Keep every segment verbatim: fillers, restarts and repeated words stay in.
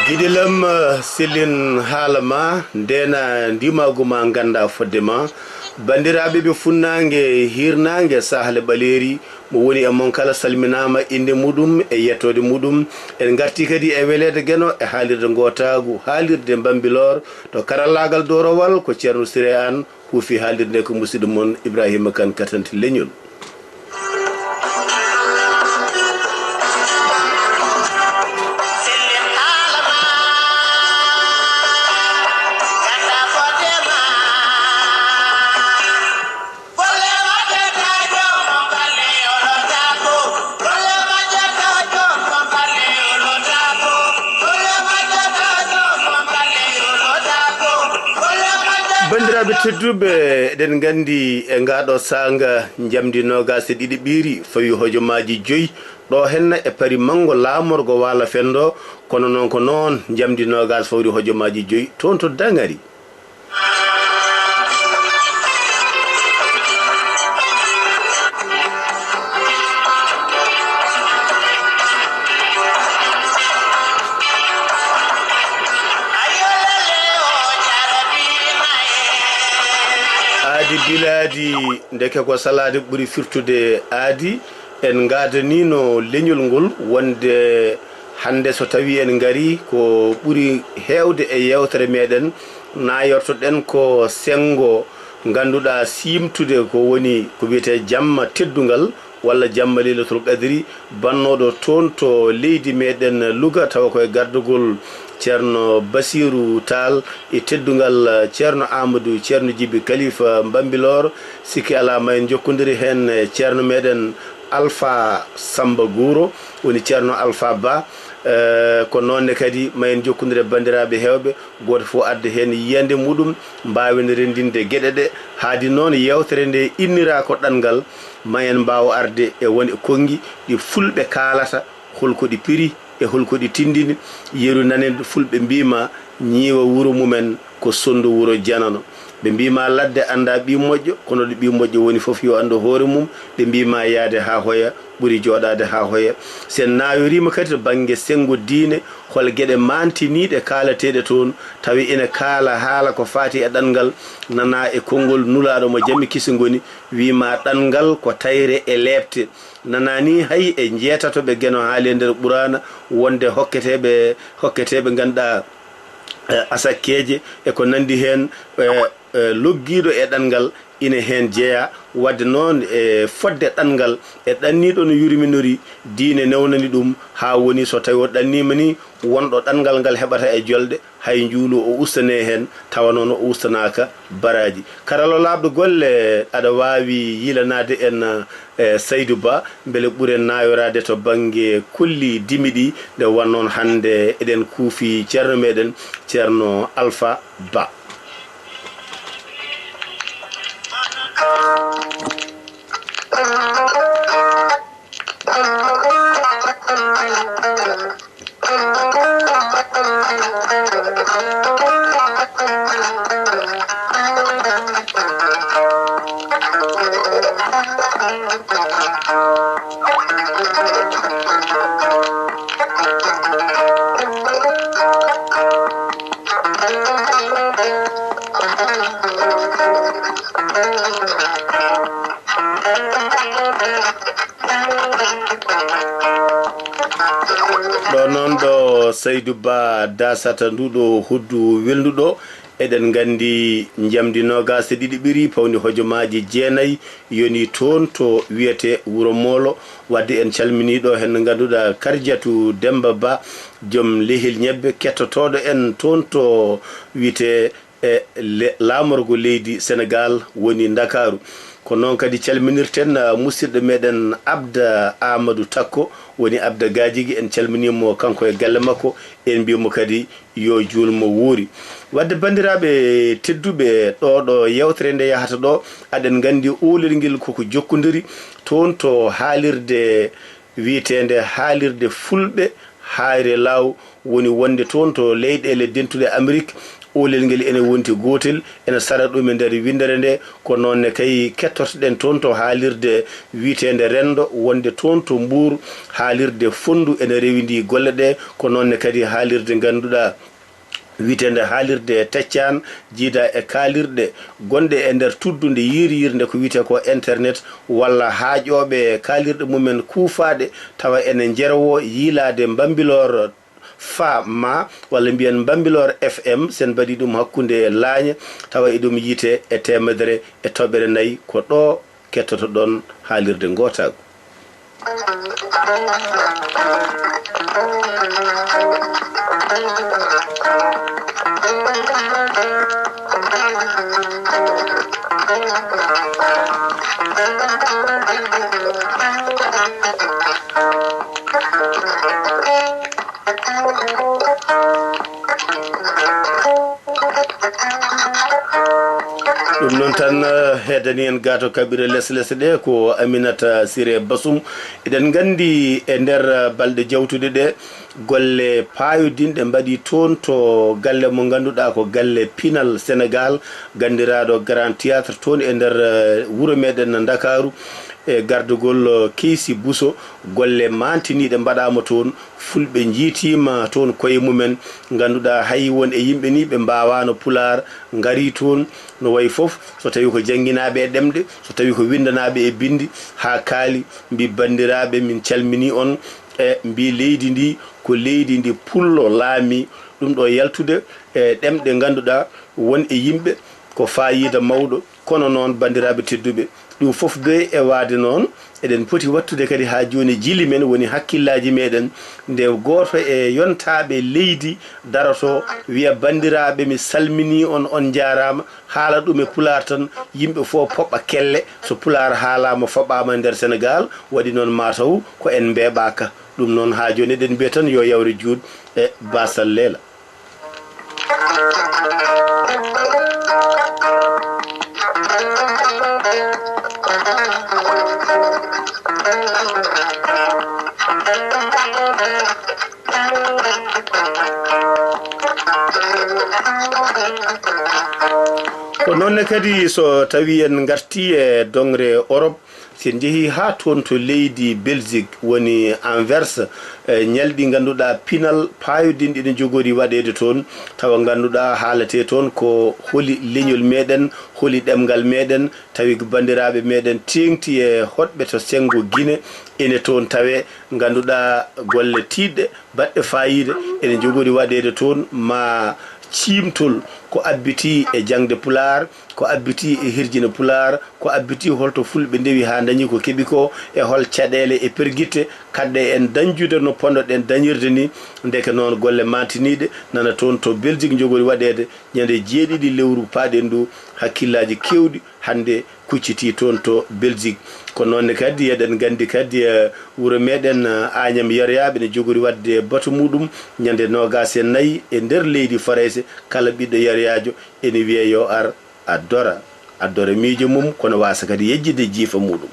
Giɗelam, eh, sellin haala ma, ndeena ndimaagu ma, ngannda fodde ma. Banndiraaɓe ɓe funnaange, hiirnaange, saahle ɓaleeri, mo woni e mon kala salminaama innde muɗum e yettoode muɗum. En ngarti kadi e weleede Geno e haalirde ngootaagu, haalirde Mbambilor, to karallaagal doorowal ko Ceerno Siré Aan, huufi haalirde nde ko musidɗo mon Ibrahima Kane, Katanti Leñol. Banndiraaɓe tedduɓe, eɗen nganndi e ngaɗo saanga njamdi noogaas e ɗiɗi ɓiiri fawi hojomaaji joyi ɗo henna e pari manngo laamorgo Waalo Fenndo, kono noon ko noon njamdi noogaas fawri hojomaaji joyi toon to Daŋari. Aadi bilaadi, ndeke ko salaade ɓuri firtude aadi. En ngaadaniino leñol ngol wonde hannde so tawii en ngarii, ko ɓuri heewde e yeewtere meɗen, nayortoɗen ko senngo ngannduɗaa siimtude ko woni ko wiyetee jamma teddungal walla jamma Leylatul Qadri, bannooɗo toon to leydi meɗen Louga, tawa ko e gardagol Ceerno Basiiru Taal e teddungal Ceerno Aamadu, Ceerno Jibi Kalifa Mbambilor. Sikki alaa, ma en njokkondiri heen e Ceerno meɗen Alfa Samba Guuro, woni Ceerno Alfa Ba. Eh, ko noon ne kadi, ma en njokkondire banndiraaɓe heewɓe, gooto fof adda heen yiyannde muɗum, mbaawen renndinde geɗe ɗe. Haadi noon, yeewtere nde innira ko ɗanngal, ma en mbaaw arde e won e konngi ɗi fulɓe kaalata, holko ɗi piri e holko ɗi tinndini. Yeru nanen fulɓe mbiima ñiiwa wuro mumen ko sondu wuro janano. Ɓe mbiima ladde annda ɓii moƴƴo, kono ɗo ɓii moƴƴo woni fof yo anndu hoore mum. Ɓe mbiima yaade haa hoya ɓuri jooɗaade haa hoya. Si en naayoriima kadi to bannge senngo diine, hol geɗe maantiniiɗe kaalateeɗe toon, tawi ina kaala haala ko faati e ɗanngal, nana e konngol Nulaaɗo mo jam e kisi ngoni, wiima ɗanngal ko tayre e leepte. Nana ni hay e njeetato ɓe Geno haali e nder Quraana, wonde hokketeeɓe, hokketeeɓe ngannduɗaa, eh, asakkeeje e ko nanndi heen, eh, eh, loggiiɗo e ɗanngal ina heen jeyaa. Waɗde noon, e fodde ɗanngal e ɗanniiɗo no yurminori, diine newnani ɗum, haa woni so tawii o ɗanniima ni, wonɗo ɗanngal ngal heɓata e jolɗe, hay njuulu o ustanee heen, tawa noon o ustanaaka baraaji. Karallo laaɓɗo golle, aɗa waawi yilanaade en, eh, Saydu Ba, mbele ɓuren naayoraade to bannge kolli dimi ɗi, nde wonnoon hannde eɗen kuufi ceerno meɗen, Ceerno Alfa Ba. Ɗo noon ɗo Saydu Ba dasata nduɗo hoddu welnduɗo, eɗen nganndi njamndi noogaas e ɗiɗi ɓiiri pawndi hojomaaji jeenayi yoni toon to wiyetee Wuro Moolo. Waɗde en calminii ɗo heen ngannduɗaa Karjatu Demmba Ba, joom lehel ñebbe, kettotooɗo en toon to wiyetee e le-, laamorgo leydi Senegaal woni Ndakaaru. Ko noon kadi calminirten, ah, musidɗo meɗen Abda Amadou Takko, woni Abda Gajigi. En calminii mo kanko e galle makko, en mbii mo kadi yo juul mo wuuri. Waɗde banndiraaɓe tedduɓe, ɗo ɗo yeewtere nde yahata ɗo, aɗen nganndi oolel ngel koko jokkondiri toon to haalirde wiyeteende Haalirde Fulɓe Hayre Law, woni wonde toon to leyɗeele dentuɗe Amerik, Oolel ngel ene wonti gootel, ene sara ɗum e nder winndere nde. Ko noon ne kay kettotoɗen toon to haalirde wiyeteende Renndo, wonde toon to Mbuur, haalirde Fonndu ene rewindii golle ɗe. Ko noon ne kadi haalirde ngannduɗaa wiyeteende haalirde Teccaan, jiida e kaalirɗe gonɗe e nder tuddunde yiiri yiiri nde ko wiyetee ko internet, walla haaƴooɓe kaalirɗe mumen kuufaaɗe tawa ene njerwoo yiilaade Mbambilor Fa ma, walla mbiyen Mbambilor F M, sen mbaɗi ɗum hakkunde laañe, tawa eɗum yiite e teemedere e toɓɓere nayi. Ko ɗo kettotoɗon haalirde Ngootaagu. Ɗum noon tan, eh, heedani en gaa to kaɓirɗe les les ɗe, ko Aminata Siré Basum. Eɗen nganndi e nder, eh, balɗe jawtuɗe ɗe, golle paayodinɗe mbaɗi toon to galle mo ngannduɗaa ko galle pinal Senegaal, ganndiraaɗo Grand Théâtre toon e nder, eh, wuro meɗen Ndakaaru, e gardagol, eh, Keysi Bousso. Golle maantiniiɗe mbaɗaama toon, Fulɓe njiitiima toon koye mumen, ngannduɗaa hay won e yimɓe ni ɓe mbaawaano Pulaar, ngarii toon, no wayi fof, so tawii ko jannginaaɓe e ɗemɗe, so tawii ko winndanaaɓe e binndi, haa kaali, mbii, "Banndiraaɓe, min calminii on," e mbii, "Leydi ndi ko leydi ndi pullo laamii." Ɗum ɗo yaltude e ɗemɗe ngannduɗaa won e yimɓe ko faayiida mawɗo. Kono noon, banndiraaɓe tedduɓe, ɗum fof bee e waade noon, eɗen poti waɗtude kadi haa jooni jili men, woni hakkillaaji meɗen, nde gooto e yontaaɓe leydi daroto, wiya, "Banndiraaɓe, mi salminii on, on njaaraama." Haala ɗum e Pulaar tan, yimɓe fof poɓɓa kelle. So Pulaar haalaama, foɓɓaama e nder Senegaal, waɗi noon maa taw ko en mbeeɓaaka. Ɗum noon, haa jooni eɗen mbiya tan yo yawre juut e baasal leela. Ko noon ne kadi, so tawii en ngartii e doŋre Orop, si en njehii haa toon to leydi Belgique, woni Anvers, e ñalɗi ngannduɗaa pinal paayodinɗi ene njogori waɗeede toon, tawa ngannduɗaa haaletee toon ko holi leñol meɗen, holi ɗemngal meɗen, tawi ko banndiraaɓe meɗen teeŋti e hoɗɓe to senngo Gine ene toon tawee, ngannduɗaa golle tiiɗɗe baɗɗe faayiida ene njogori waɗeede toon, ma ciimtol ko abbitii e jaŋde Pulaar, ko abbitii e hirjine Pulaar, ko abbitii holto Fulɓe ndewi haa ndañi ko keɓi ko, e hol caɗeele e pergitte kaɗɗe en dañjude no ponnoɗen dañirde ni. Ndeke noon, golle maantiniiɗe nana toon to Belgique njogori waɗeede ñande jeeɗiɗi lewru paaɗen ndu. Hakkillaaji keewɗi hannde kuccitii toon to Belgique. Ko noon ne kadi, eɗen nganndi kadi, eh, wuro meɗen, eh, Agnam Yaryaaɓe ne jogori waɗde batu muɗum ñande noogaas e nayi e nder leydi Farayse. Kala ɓiɗɗo Yaryaajo ene wiyee yo ar addora, addora miijo mum, kono waasa kadi yejjitde jiifa muɗum.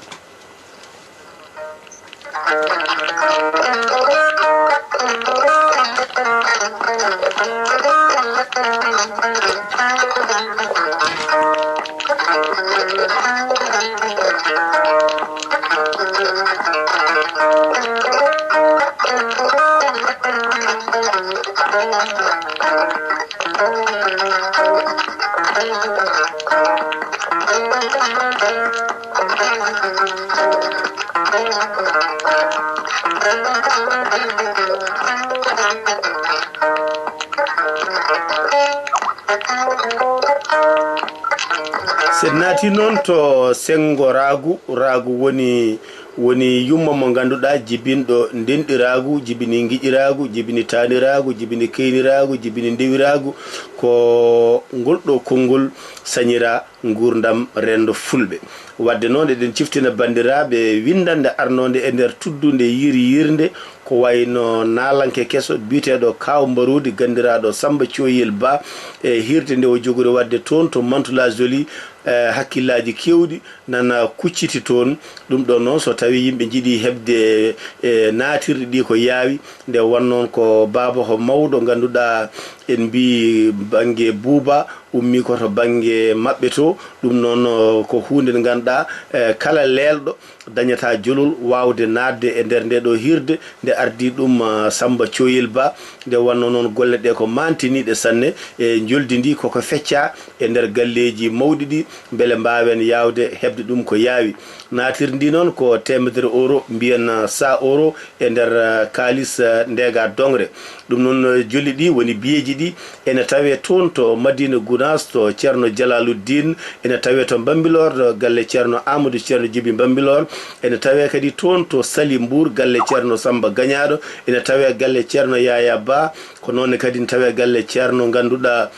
So en naati noon to senngo Raagu, Raagu woni, woni yumma mo ngannduɗaa jibinɗo ndenɗiraagu, jibini ngiƴiraagu, jibini taaniraagu, jibini keyniraagu, jibini ndewiraagu. Ko ngol ɗo konngol sañiraa nguurndam renndo Fulɓe. Waɗde noon, eɗen ciftina banndiraaɓe winndannde arnoonde e nder tuddunde yiiri yiirnde, ko wayi no naalanke keso biyeteeɗo Kaaw Mbaroodi, ganndiraaɗo Sammba Cooyel Ba, e hiirde nde o jogori waɗde toon to Mantes-la-Jolie, e hakkillaaji keewɗi nana kucciti toon. Ɗum ɗoon noon, so tawii yimɓe njiɗii heɓde, e, naatirɗe ɗi ko yaawi, nde wonnoon ko baabako mawɗo, ngannduɗaa, En mbii bannge Buuba ummii ko to bannge maɓɓe to. Ɗum noon, eh, ko huunde nde ngannduɗaa, eh, kala leelɗo dañataa jolol waawde naatde e nder nde ɗo hiirde. Nde ardii ɗum, ah, Sammba Cooyel Ba. Nde wonnoo noon golle ɗe ko maantiniiɗe sanne, e njoldi ndi koko feccaa e nder galleeji mawɗi ɗi, mbele mbaawen yaawde heɓde ɗum ko yaawi. Naatirdi ndi noon ko teemedere euro, mbiyen, ah, cent euro e nder, ah, kaalis, ah, ndeega doŋre. Ɗum noon, eh, jolli ɗi woni biyeeji ɗi ene tawee toon to Madina Gunaas to Ceerno Jalaaluddin, ene tawee to Mbambilor to galle Ceerno Amadou Ceerno Jibi Mbambilor, ene tawee kadi toon to Sali Mbuur galle Ceerno Sammba Gañaaɗo, ene tawee galle Ceerno Yaaya Ba, ko noon ne kadi ne tawee galle Ceerno ngannduɗaa,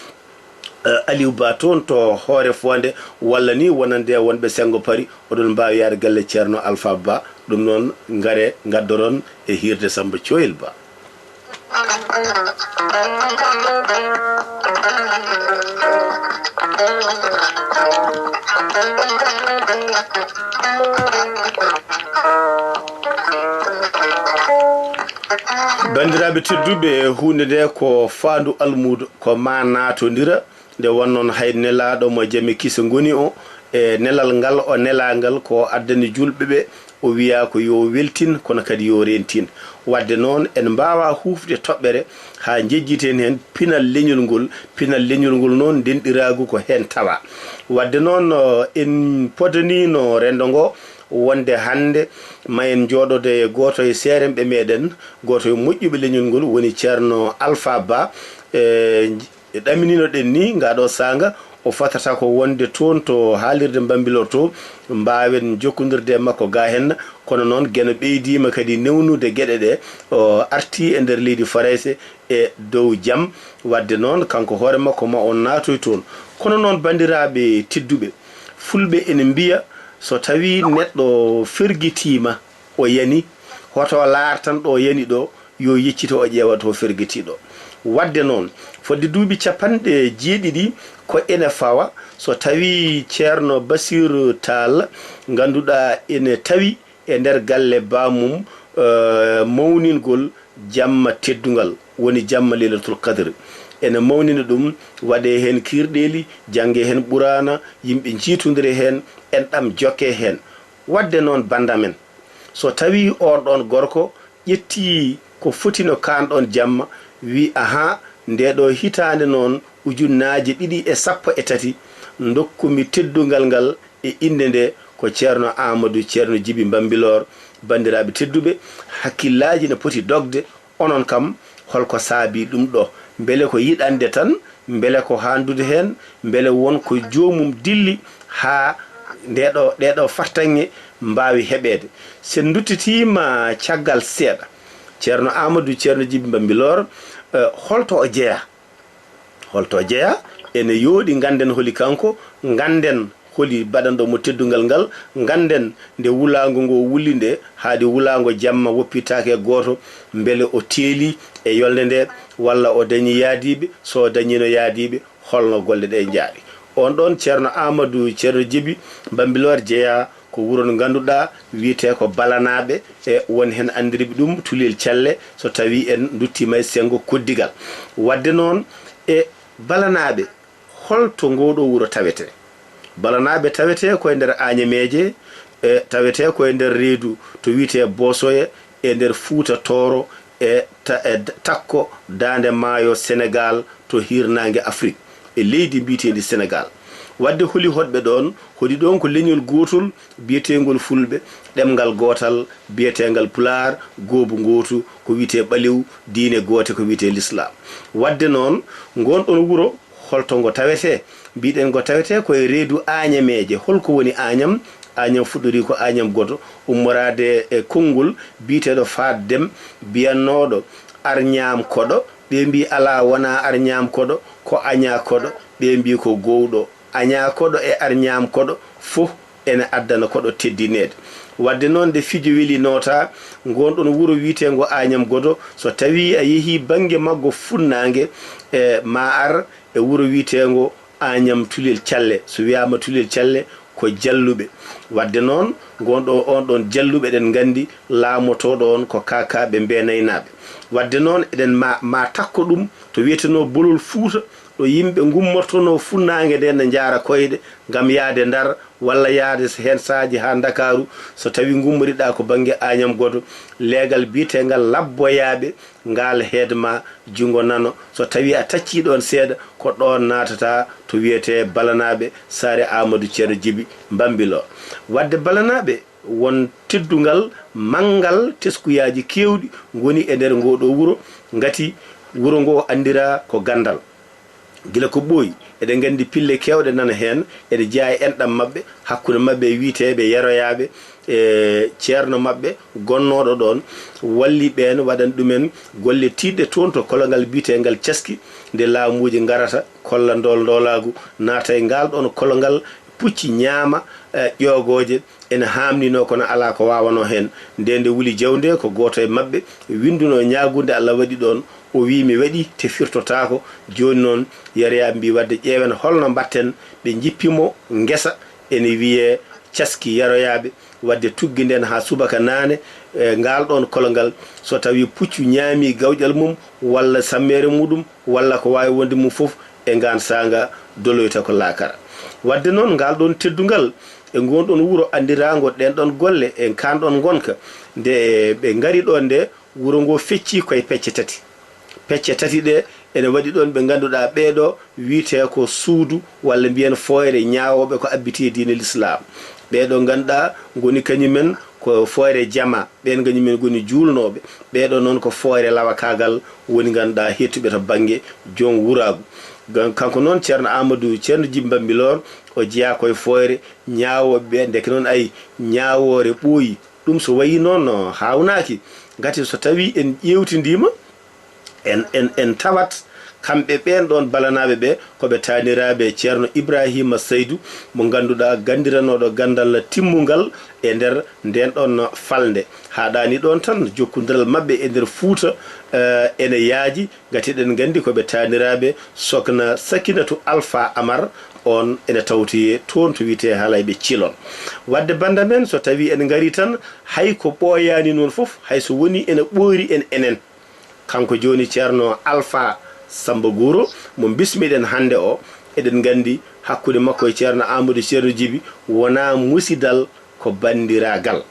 eh, Aliou Ba toon to Hoore Foonde, walla ni wonande wonɓe Senngo Pari, oɗon mbaawi yahde galle Ceerno Alfa Ba. Ɗum noon, ngaree ngaddoron e hiirde Sammba Cooyel Ba. Banndiraaɓe tedduɓe, huunde nde ko faandu almuudo, ko maa naatondira. Nde wonnoon hay nelaaɗo mo jame kise ngoni o, e nelal ngal o nelaa ngal ko addani juulɓe ɓe, o wiyaa ko yo weltin, kono kadi yo rentin. Waɗde noon, en mbaawaa huufde toɓɓere haa njejjiten heen pinal leñol ngol. Pinal leñol ngol noon, ndenɗiraagu ko heen tawaa. Waɗde noon, eh, en podaniino renndo ngo wonde hannde ma en njooɗodo e gooto e seeremɓe meɗen, gooto e moƴƴuɓe leñol ngol, woni Ceerno Alfa Ba. E, e ɗamininoɗen ni, ngaa ɗo saanga, o fotata ko wonde toon to haalirde Mbambilor to, mbaawen jokkondirde e makko gaa heen. Kono noon, Geno ɓeydiima kadi newnude geɗe ɗe, o artii e nder leydi Farayse e dow jam. Waɗde noon, kanko hoore makko ma o naatoy toon. Kono noon, banndiraaɓe tedduɓe, Fulɓe ene mbiya, so tawii neɗɗo fergitiima, o yani, hoto laartan ɗo yani ɗo, yo yeccito o ƴeewa to fergiti ɗo. Waɗde noon, fodde duuɓi capanɗe jeeɗiɗi ko ene fawa so tawii Ceerno Basiiru Taal, ngannduɗaa ene tawi e nder galle baamum, eh, mawningol jamma teddungal, woni jamma Leylatul Qadr. Ene mawnina ɗum, waɗee heen kiirɗeeli, janngee heen Ɓuraana, yimɓe njiitondire heen, enɗam jokkee heen. Waɗde noon, bannda men, so tawii oon ɗoon gorko ƴettii ko foti no kaan ɗoon jamma, wii, "Ahaa, ndee ɗoo hitaande noon, ujunnaaje ɗiɗi e sappo e tati, ndokkumi teddungal ngal e innde nde ko Ceerno Aamadu Ceerno Jibi Mbambilor." Banndiraaɓe tedduɓe, hakkillaaji ne poti dogde. Onon kam, holko saabii ɗum ɗo? Mbele ko yiɗande tan? Mbele ko haandude heen? Mbele won ko joomum dilli haa ndeɗo, ɗeɗo fartaŋŋe mbaawi heɓeede? So en nduttitiima caggal seeɗa, Ceerno Aamadu Ceerno Jibi Mbambilor, eh, holto o jeyaa? Holto o jeyaa? Ene yooɗi ngannden holi kanko, ngannden holi baɗanɗo mo teddungal ngal, ngannden nde wulaango ngo wuli nde, haadi wulaango jamma woppitaake e gooto, mbele o teeli e yolnde nde, walla o dañi yaadiiɓe, so o dañiino yaadiiɓe, holno golle ɗe njaari? Oon ɗoon Ceerno Aamadu Ceerno Jibi Mbambilor jeyaa ko wuro ngo ngannduɗaa wiyetee ko Balanaaɓe, e won heen anndirɓe ɗum Tulel Calle, so tawii en nduttiima e senngo koddigal. Waɗde noon, e Balanaaɓe, holto ngoo ɗoo wuro tawetee? Balanaaɓe tawetee ko e nder Aañameeje, e tawetee ko e nder reedu to wiyetee Boosoye, e nder Fuuta Tooro, e ta-, e d-, takko daande maayo Senegaal to hiirnaange Afrik, e leydi mbiyeteendi Senegaal. Waɗde holi hoɗɓe ɗoon? Hoɗi ɗoon ko leñol gootol biyeteengol Fulɓe, ɗemngal gootal biyeteengal Pulaar, goobu ngootu ko wiyetee ɓalew, diine goote ko wiyetee Lislaam. Waɗde noon, ngoon ɗoon wuro, holto ngo tawetee? Mbiɗen ngo tawetee ko e reedu Aañameeje. Holko woni Aañam? Aañam fuɗɗorii ko Aañam Godo, ummoraade e konngol biyeteeɗo Faat Dem, biyannooɗo Arñaam Koɗo. Ɓe mbii, "Alaa, wonaa Arñaam Koɗo, ko Añaa Koɗo." Ɓe mbii, "Ko gowɗo." Añaa Koɗo e Arñaam Koɗo fof ene addana koɗo teddineede. Waɗde noon, nde fijo weli nootaa, ngoon ɗoon wuro wiyeteengo Aañam Godo, so tawii a yehii bannge maggo funnaange, e ma ar e wuro wiyeteengo Aañam Tulel Calle. So wiyaama Tulel Calle, ko Jalluɓe. Waɗde noon, ngon ɗo, on ɗon Jalluɓe, eɗen nganndi laamotooɗo on ko Kaakaaɓe Mbeenaynaaɓe. Waɗde noon, eɗen ma, ma takko ɗum to wiyetenoo Bolol Fuuta, ɗo yimɓe ngummortonoo funnaange nde, ne njaara koyɗe ngam yahde Ndar, walla yahde heen sahaaji haa Ndakaaru. So tawii ngummoriɗaa ko bannge Aañam Godo, leegal biyeteengal Labboyaaɓe, ngaal heed ma junngo nano. So tawii a taccii ɗoon seeɗa, ko ɗoon naatataa to wiyetee Balanaaɓe, saare Aamadu Ceerno Jibi Mbambilor. Waɗde Balanaaɓe, won teddungal manngal, teskuyaaji keewɗi ngoni e nder ngoo ɗoo wuro, ngati wuro ngoo anndiraa ko ganndal. Gila ko ɓooyi, eɗen nganndi pille keewɗe nana heen, eɗe jeyaa e enɗam maɓɓe, hakkunde maɓɓe e wiyeteeɓe Yaroyaaɓe, e ceerno maɓɓe gonnooɗo ɗoon, walli ɓeen, waɗani ɗumen golle tiiɗɗe toon to kolongal biyeteengal Caski, nde laamuuji ngarata, kolla ndool ndoolaagu, naata e ngaal ɗoon kolongal, pucci ñaama, e, ƴoogooje, ene haamninoo, kono alaa ko waawanoo heen. Nde nde wuli jaw nde, ko gooto e maɓɓe winndunoo ñaagunde Allah waɗi ɗoon, o wii, "Mi waɗi te firtotaako." Jooni noon, Yaroyaaɓe mbii, "Waɗde ƴeewen holno mbaɗten." Ɓe njippi mo ngesa, ene wiyee Caski Yaroyaaɓe. Waɗde tuggi nden haa subaka naane, e, ngaal ɗoon kolongal, so tawii puccu ñaamii gawƴal mum, walla sammeere muɗum, walla ko waawi wonde mum fof, e ngaan saanga doloyta ko laakara. Waɗde noon, ngaal ɗoon teddungal e ngoon ɗoon wuro anndiraango ɗeen ɗoon golle e kaan ɗoon ngonka, nde ɓe ngari ɗoon nde, wuro ngoo feccii koye pecce tati. Pecce tati ɗe ene waɗi ɗoon ɓe ngannduɗaa ɓee ɗoo wiyetee ko suudu, walla mbiyen fooyre ñaawooɓe ko abbitii e diine Lislaam. Ɓee ɗoo ngannduɗaa ngoni kañumen ko fooyre jamaa, ɓeen kañumen ngoni juulnooɓe, ɓee ɗoo noon ko fooyre lawakaagal woni ngannduɗaa heettuɓe to bannge joom wuraagu. Ngam kanko noon Ceerno Aamadu, Ceerno Jibi Mbambilor, o jeyaa koye fooyre ñaawooɓe ɓe, ndeke noon ay ñaawoore ɓooyi. Ɗum so wayii noon no haawnaaki, ngati so tawii en ƴeewtindiima, en, en, en tawat kamɓe ɓeen ɗoon Balanaaɓe ɓe, ko ɓe taaniraaɓe Ceerno Ibraahiima Saydu, mo ngannduɗaa ganndiranooɗo ganndal timmungal e nder ndeen ɗoon falnde. Haaɗaani ɗoon tan, jokkondiral maɓɓe e nder Fuuta, eh, ene yaaji, ngati eɗen nganndi ko ɓe taaniraaɓe Sokna Sakinatu Alfa Amar, oon ene tawtoyee toon to wiyetee Halayɓe Cilon. Waɗde bannda men, so tawii en ngarii tan, hay ko ɓooyaani noon fof, hay so wonii ene ɓooyri en enen. Kanko jooni Ceerno Alfa Samba Guuro, mo mbismiɗen hannde o, eɗen nganndi hakkunde makko e Ceerno Aamadu Ceerno Jibi wonaa musidal, ko banndiraagal.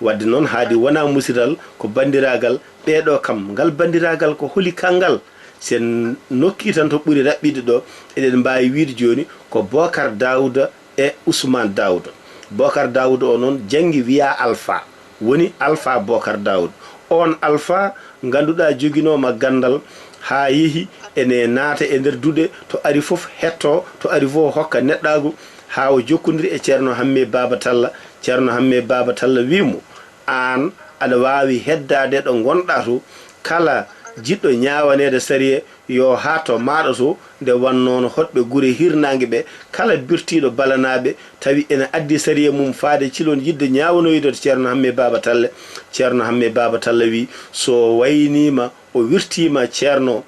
Waɗde noon, haadi wonaa musidal, ko banndiraagal. Ɓee ɗoo kam, ngal banndiraagal ko holi kanngal? Si en nokkii tan to ɓuri raɓɓiɗde ɗo, eɗen mbaawi wiyde jooni ko Bookar Daawuda e Usmaan Daawuda. Bookar Daawuda o noon janngi wiyaa Alfa, woni Alfa Bookar Daawuda. Oon Alfa ngannduɗaa joginooma ganndal haa yehi ene naata e nder duɗe, to ari fof hettoo, to ari fof hokka neɗɗaagu, haa o jokkondiri e Ceerno Hammee Baaba Talla. Ceerno Hammee Baaba Talla wii mo, "Aan aɗa waawi heddaade ɗo ngonɗaa to, kala jiɗɗo ñaawaneede sariya yo haa to maaɗa to." Nde wannoo no hoɗɓe gure hirnaange ɓe, kala birtiiɗo Balanaaɓe, tawi ene addi sariya mum faade Cilon yiɗde ñaawanoyde to Ceerno Hammee Baaba Talle. Ceerno Hammee Baaba Talla wii, so wayniima o wirtiima Ceerno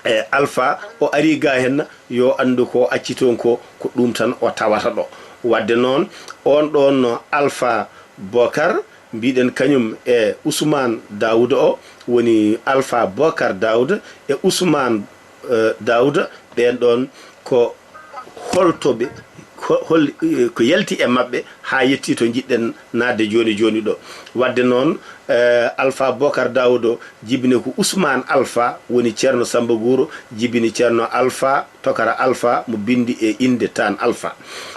e Alfa, o arii gaa henna, yo anndu ko o acci toon ko, ko ɗum tan o tawata ɗo. Waɗde noon, oon ɗoon Alfa Bookar, mbiɗen kañum e Usmaan Daawuda o, woni Alfa Bookar Daawuda e Usmaan, eh, Daawuda, ɓeen ɗoon ko holto ɓe, ko, hol, eh, ko yalti e maɓɓe haa yettii to njiɗɗen naatde jooni jooni ɗo. Waɗde noon, eh, Alfa Bookar Daawuda o jibini ko Usmaan Alfa, woni Ceerno Samba Guuro, jibini Ceerno Alfa, Tokara Alfa, mo binndi e innde Taan Alfa.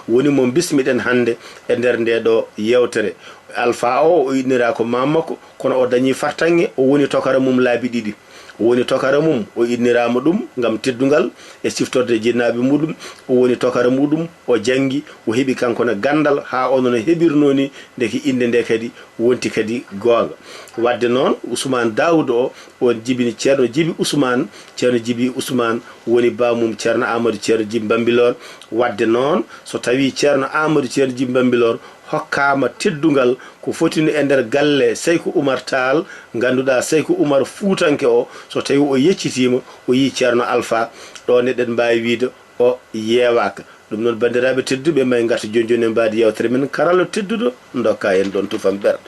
Woni mo mbismiɗen hannde e nder ndee ɗo yeewtere. Alfa o, o inniraa ko maam makko, kono o dañii fartaŋŋe, o woni tokara mum laabi ɗiɗi. O woni tokara mum, o inniraama ɗum ngam teddungal e siftorde jinnaaɓe muɗum. O woni tokara muɗum, o janngi, o heɓi kanko ne ganndal haa ono no heɓirnoo ni, ndeke innde nde kadi wonti kadi goonga. Waɗde noon, Usmaan Daawuda o, on jibini Ceerno Jibi Usmaan. Ceerno Jibi Usmaan woni baamum Ceerno Aamadu Ceerno Jibi Mbambilor. Waɗde noon, so tawii Ceerno Aamadu Ceerno Jibi Mbambilor hokkaama teddungal ko fotino e nder galle Seyku Umar Taal, ngannduɗaa Seyku Umar Fuutanke o, so tawii o yeccitiima, o yii Ceerno Alfa, ɗoon eɗen mbaawi wiyde o yeewaaka. Ɗum noon, banndiraaɓe tedduɓe, ma en ngartu jooni jooni e mbaadi yewtere men, karallo tedduɗo, ndokka en ɗoon tufam ɓerɗe.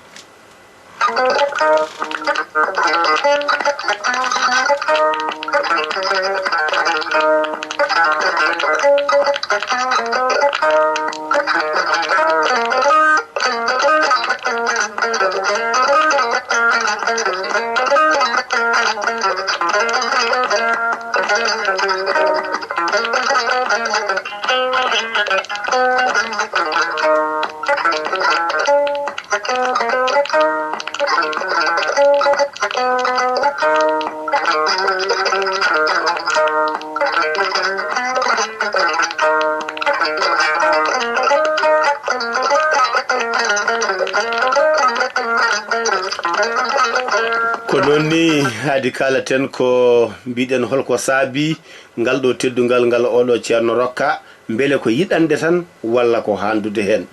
Ko noon ni, haadi kaalaten ko mbiɗen, holko saabi ngal ɗo teddungal ngal oɗo ceerno rokka, mbele ko yiɗande tan walla ko handude heen?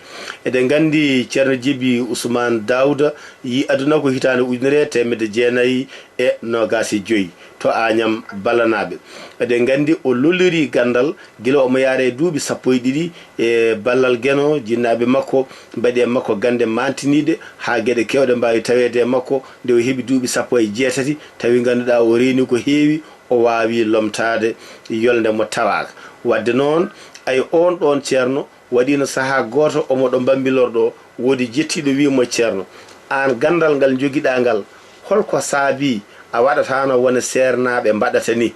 Eɗen nganndi ceerno Jibi Usmaan Daawda yi aduna ko hitaande ujunere e teemedde jeenayi e noogaas e joyi to Añam Ballanaaɓe. Eɗen nganndi o lolliri ganndal gila omo yaara e duuɓi sappo e ɗiɗi e ballal Geno, jinnaaɓe makko mbaɗi e makko gannde maantiniiɗe haa geɗe keewɗe mbaawi taweede e makko. Nde o heɓi duuɓi sappo e jeetati, tawi ngannduɗaa o reeni ko heewi, o waawi lomtaade yolnde mo tawaaka. Wadde noon, ay oon ɗoon ceerno waɗiino sahaa gooto omo ɗo Mbambilor ɗo, woodi jettiiɗo wiyi mo, "Ceerno, aan ganndal ngal njogiɗaa ngal, holko saabii a waɗataano wano seernaaɓe mbaɗata ni?"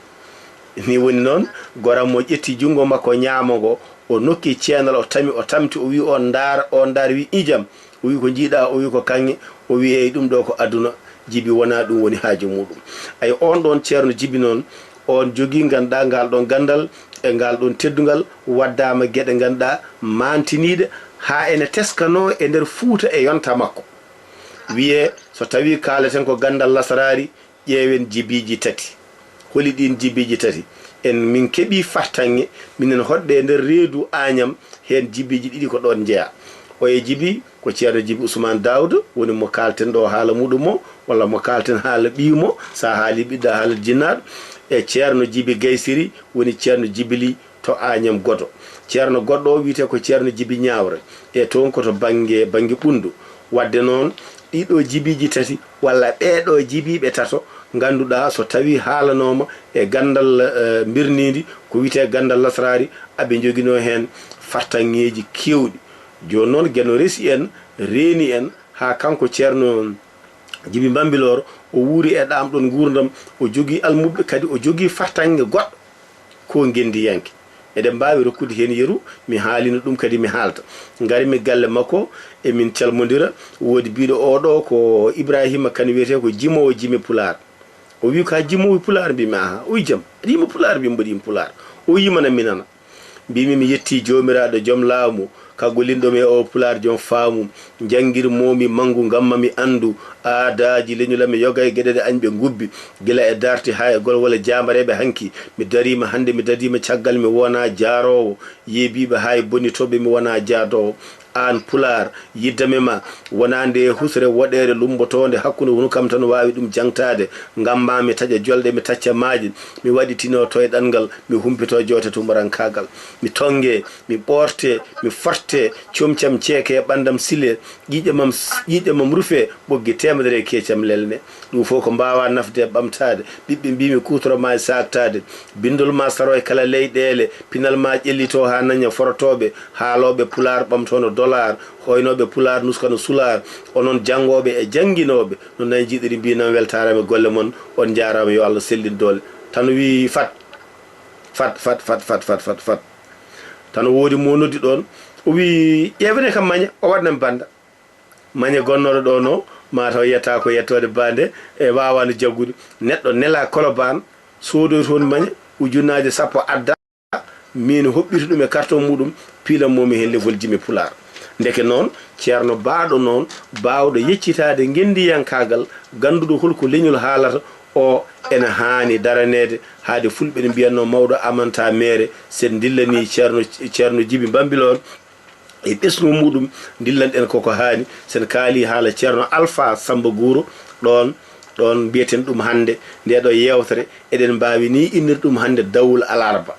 Ni woni noon, goram mo ƴetti junngo makko ñaamo ngo, o nokki ceenal, o tami, o tamti, o wiyi, "On ndaar, on ndaar," wiyi, "Iijam." O wiyi, "Ko njiiɗaa?" O wiyi, "Ko kaŋŋe." O wiyi, "Eey, ɗum ɗo ko aduna, Jibi, wonaa ɗum woni haaju muuɗum." Ay oon ɗoon ceerno Jibi noon, oon jogii ngannduɗaa ngal ɗoon ganndal e ngal ɗoon teddungal, waddaama geɗe ngannduɗaa maantiniiɗe, haa ene teskanoo e nder Fuuta e yonta makko. Wiyee, so tawii kaaleten ko ganndal lasraari, ƴeewen jibiiji tati. Holi ɗiin jibiiji tati? En, min keɓii fartaŋŋe, minen hoɗde e nder reedu Añam, heen jibiiji ɗiɗi ko ɗoon njeyaa. Oye Jibi ko ceerno Jibi Usmaan Daawda, woni mo kaalten ɗo haala muɗum o, walla mo kaalten haala ɓiyu mo, so a haalii ɓiɗɗo a haalat jinnaaɗo, e ceerno Jibi Gaysiri, woni ceerno Jibili to Añam Godo. Ceerno goɗɗo o wiyetee ko ceerno Jibi Ñaawre, e toon ko to bannge, bannge Ɓunndu. Wadde noon, ɗiɗo jibiiji tati, walla ɓeeɗo jibiiɓe tato, ngannduɗaa so tawii haalanooma e ganndal, eh, mbirniindi, ko wiyetee ganndal lasraari, aɓe njoginoo heen fartaŋŋeeji keewɗi. Jooni noon, Geno resi en, reeni en, haa kanko ceerno Jibi Mbambilor, o wuuri e ɗaam ɗoon nguurndam, o jogii almuɓɓe, kadi o jogii fartaŋŋe goɗɗo, ko ngenndiyanke. Eɗen mbaawi rokkude heen yeru, mi haalino ɗum kadi mi haalta. Ngari mi galle makko, emin calmondira, woodi biiɗo oo ɗo ko Ibrahima Kan wiyetee, ko jimoowo jime Pulaar. O wii, "Ko a jimoowo Pulaar?" Mbiimi, "Aha." O wii, "Jam, aɗa yima Pulaar?" Mbiimi, "Mboɗo yima Pulaar." O yimana mi nana. Mbiimi, "Mi yetti Joomiraaɗo, Jom laamu, kaggolinɗo mi e oo Pulaar, Jom faamu. Njanngirmoomi manngu ngam ma mi anndu aadaaji leñol amen, yoga e geɗe ɗe añɓe ngubbi, gila e darti haa e golwole jaambareeɓe hanki. Mi dariima hannde, mi dadiima caggal, mi wonaa jaaroowo, yeebiiɓe haa e bonnitooɓe, mi wonaa jaadoowo. Aan Pulaar, yiddame ma, wonaa nde husre woɗeere lummbotoonde hakkunde wonu kam tan waawi ɗum jaŋtaade. Ngam ma mi taƴa jolɗe, mi tacca maaje, mi waɗitinoo toyɗanngal, mi humpitoo joote tumurankaagal. Mi tonnge, mi ɓoorte, mi forte, comcam ceeke ɓanndam sile, ƴiiƴam am, ƴiiƴam am rufe, ɓoggi teemedere e keecam lelne. Ɗum fof ko mbaawaa nafde e ɓamtaade. Ɓiɓɓe mbiimi kuutoro ma e saaktaade. Binndol ma saro e kala leyɗeele. Pinal ma ƴellito haa naña forotooɓe, haalooɓe Pulaar ɓamtoono dolaar, hoynooɓe Pulaar nuskano sulaar. Onon janngooɓe e jannginooɓe, no nayi njiɗiri mbiyi nan weltaaraama e golle mon. On njaaraama, yo Allah sellin doole. Tan wii fat, fat, fat, fat. Tan woodi mo noddi ɗoon. O wii, "Ƴeewene kam Maña, o waɗnan bannda." Mañe gonnooɗo ɗo no, mataw yetta ko yettoode bande, e waawano jaggude. Neɗɗo nela Kolobaan, soodoy toon Mañe, ujunnaaje sappo adda, min hoɓɓita ɗum e carton muɗum, piilan mo mi heen levol jimi Pulaar. Ndeke noon, ceerno baaɗo noon, baawɗo yeccitaade ngenndiyankaagal, gannduɗo holko leñol haalata, o ene haani daraneede, haade fulɓe no mbiyatnoo mawɗo amanta meere, sen ndillanii ceerno, ceerno Jibi Mbambilor, e ɓesngu muɗum, ndillanɗen koko haani. Sen kaali haala ceerno Alfa Samba Guuro, ɗoon, ɗoon mbiyeten ɗum hannde, nde ɗo yeewtere, eɗen mbaawi ni innir ɗum hannde dawul alarba.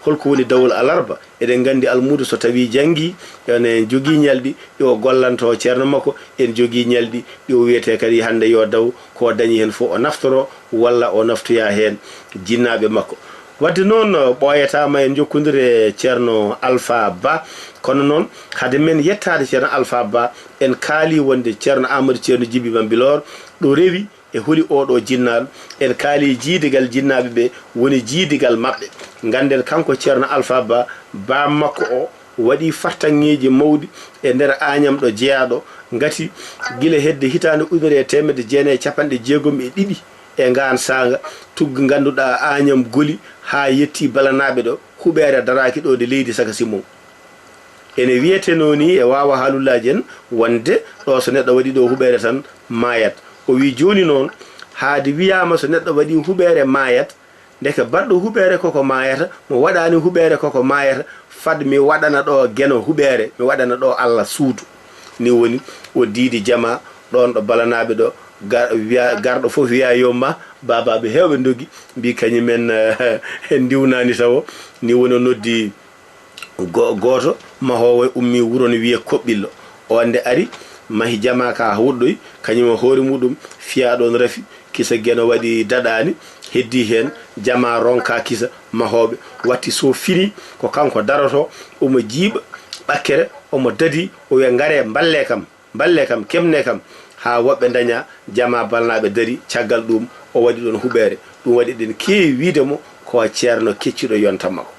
Holko woni dawol alarba? Eɗen nganndi almuudo so tawii janngii, ene jogii ñalɗi ɗi o gollanto ceerno makko, ene jogii ñalɗi ɗi o wiyetee kadi hannde yo daw, ko o dañi heen fof o naftoro walla o naftoya heen jinnaaɓe makko. Wadde noon, ɓooyataama en jokkondir e ceerno Alpha Ba, kono noon hade men yettaade ceerno Alpha Ba, en kaali wonde ceerno Amadou Ceerno Jibi Bambilor ɗo rewi, e holi oɗo jinnaaɗo? En kaali jiidigal jinnaaɓe ɓe, woni jiidigal maɓɓe. Ngannden kanko ceerno Alpha Ba, baam makko o waɗi fartaŋŋeeji mawɗi e nder Aañam ɗo jeyaaɗo, ngati gila hedde hitaande ujunere e teemedde jeenayi e capanɗe jeegom e ɗiɗi e ngaan saanga, tuggi ngannduɗaa Aañam goli haa yetti Balanaaɓe ɗo, huɓeere daraaki ɗo nde leydi saka simon. Ene wiyetenoo nii e waawa haalullaaji en wonde ɗo so neɗɗo waɗii ɗo huɓeere tan maayat. O wii jooni noon, haade wiyaama so neɗɗo waɗii huɓeere maayat, ndeke baɗɗo huɓeere koko maayata, mo waɗaani huɓeere koko maayata, fad mi waɗana ɗo Geno huɓeere, mi waɗana ɗo Alla suudu. Ni woni o diidi jamaa ɗoon ɗo Balanaaɓe ɗo, gar-, wiya, garɗo fof wiya yo ma, baabaaɓe heewɓe ndogi, mbii kañumen, en ndiwnaani tawo. Ni woni o noddi Go-, gooto mahoowo ummii wuro no wiyee Koɓɓillo. Oon nde ari, mahi jamaa ka woɗɗoyi, kañum e hoore muɗum fiyaa ɗoon rafi, kisa Geno waɗi daɗaani, heddii heen jamaa ronkaa kisa mahooɓe. Watti so finii, ko kanko darotoo, omo jiiɓa ɓakkere, omo dadii, o wiya: "Ngaree, mballee kam." Mballee kam, keɓnee kam, haa woɓɓe ndaña jamaa Balanaaɓe darii. Caggal ɗuum, o waɗi ɗoon huɓeere. Ɗum waɗi eɗen keewi wiyde mo ko ceerno keccuɗo yonta makko.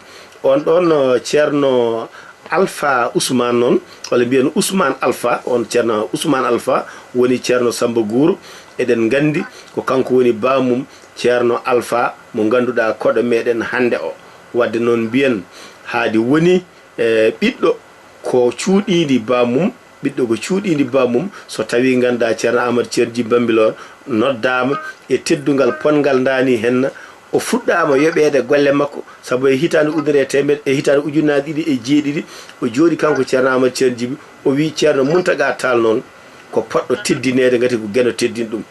Oon ɗoon, uh, ceerno Alpha Ousmane noon, walla mbiyen Ousmane Alpha, oon ceerno Ousmane Alpha woni ceerno Samba Guuro. Eɗen nganndi ko kanko woni baamum ceerno Alpha mo ngannduɗaa koɗo meɗen hannde o. Wadde noon mbiyen haadi woni e ɓiɗɗo ko cuuɗiindi baamum, ɓiɗɗo ko cuuɗiindi baamum, so tawii ngannduɗaa ceerno Amadou Ceerno Jibi Bambilor noddaama e teddungal potngal ndaani henna, o fuɗɗaama yoɓeede golle makko, sabu e hitaande ujunere e teemedde, e hitaande ujunnaaje ɗiɗi e jeeɗiɗi, o jooɗi kanko ceerno Amadou Ceerno Jibi, o wii ceerno Muntaga Taal noon ko poɗɗo teddineede, ngati ko Geno teddini ɗum.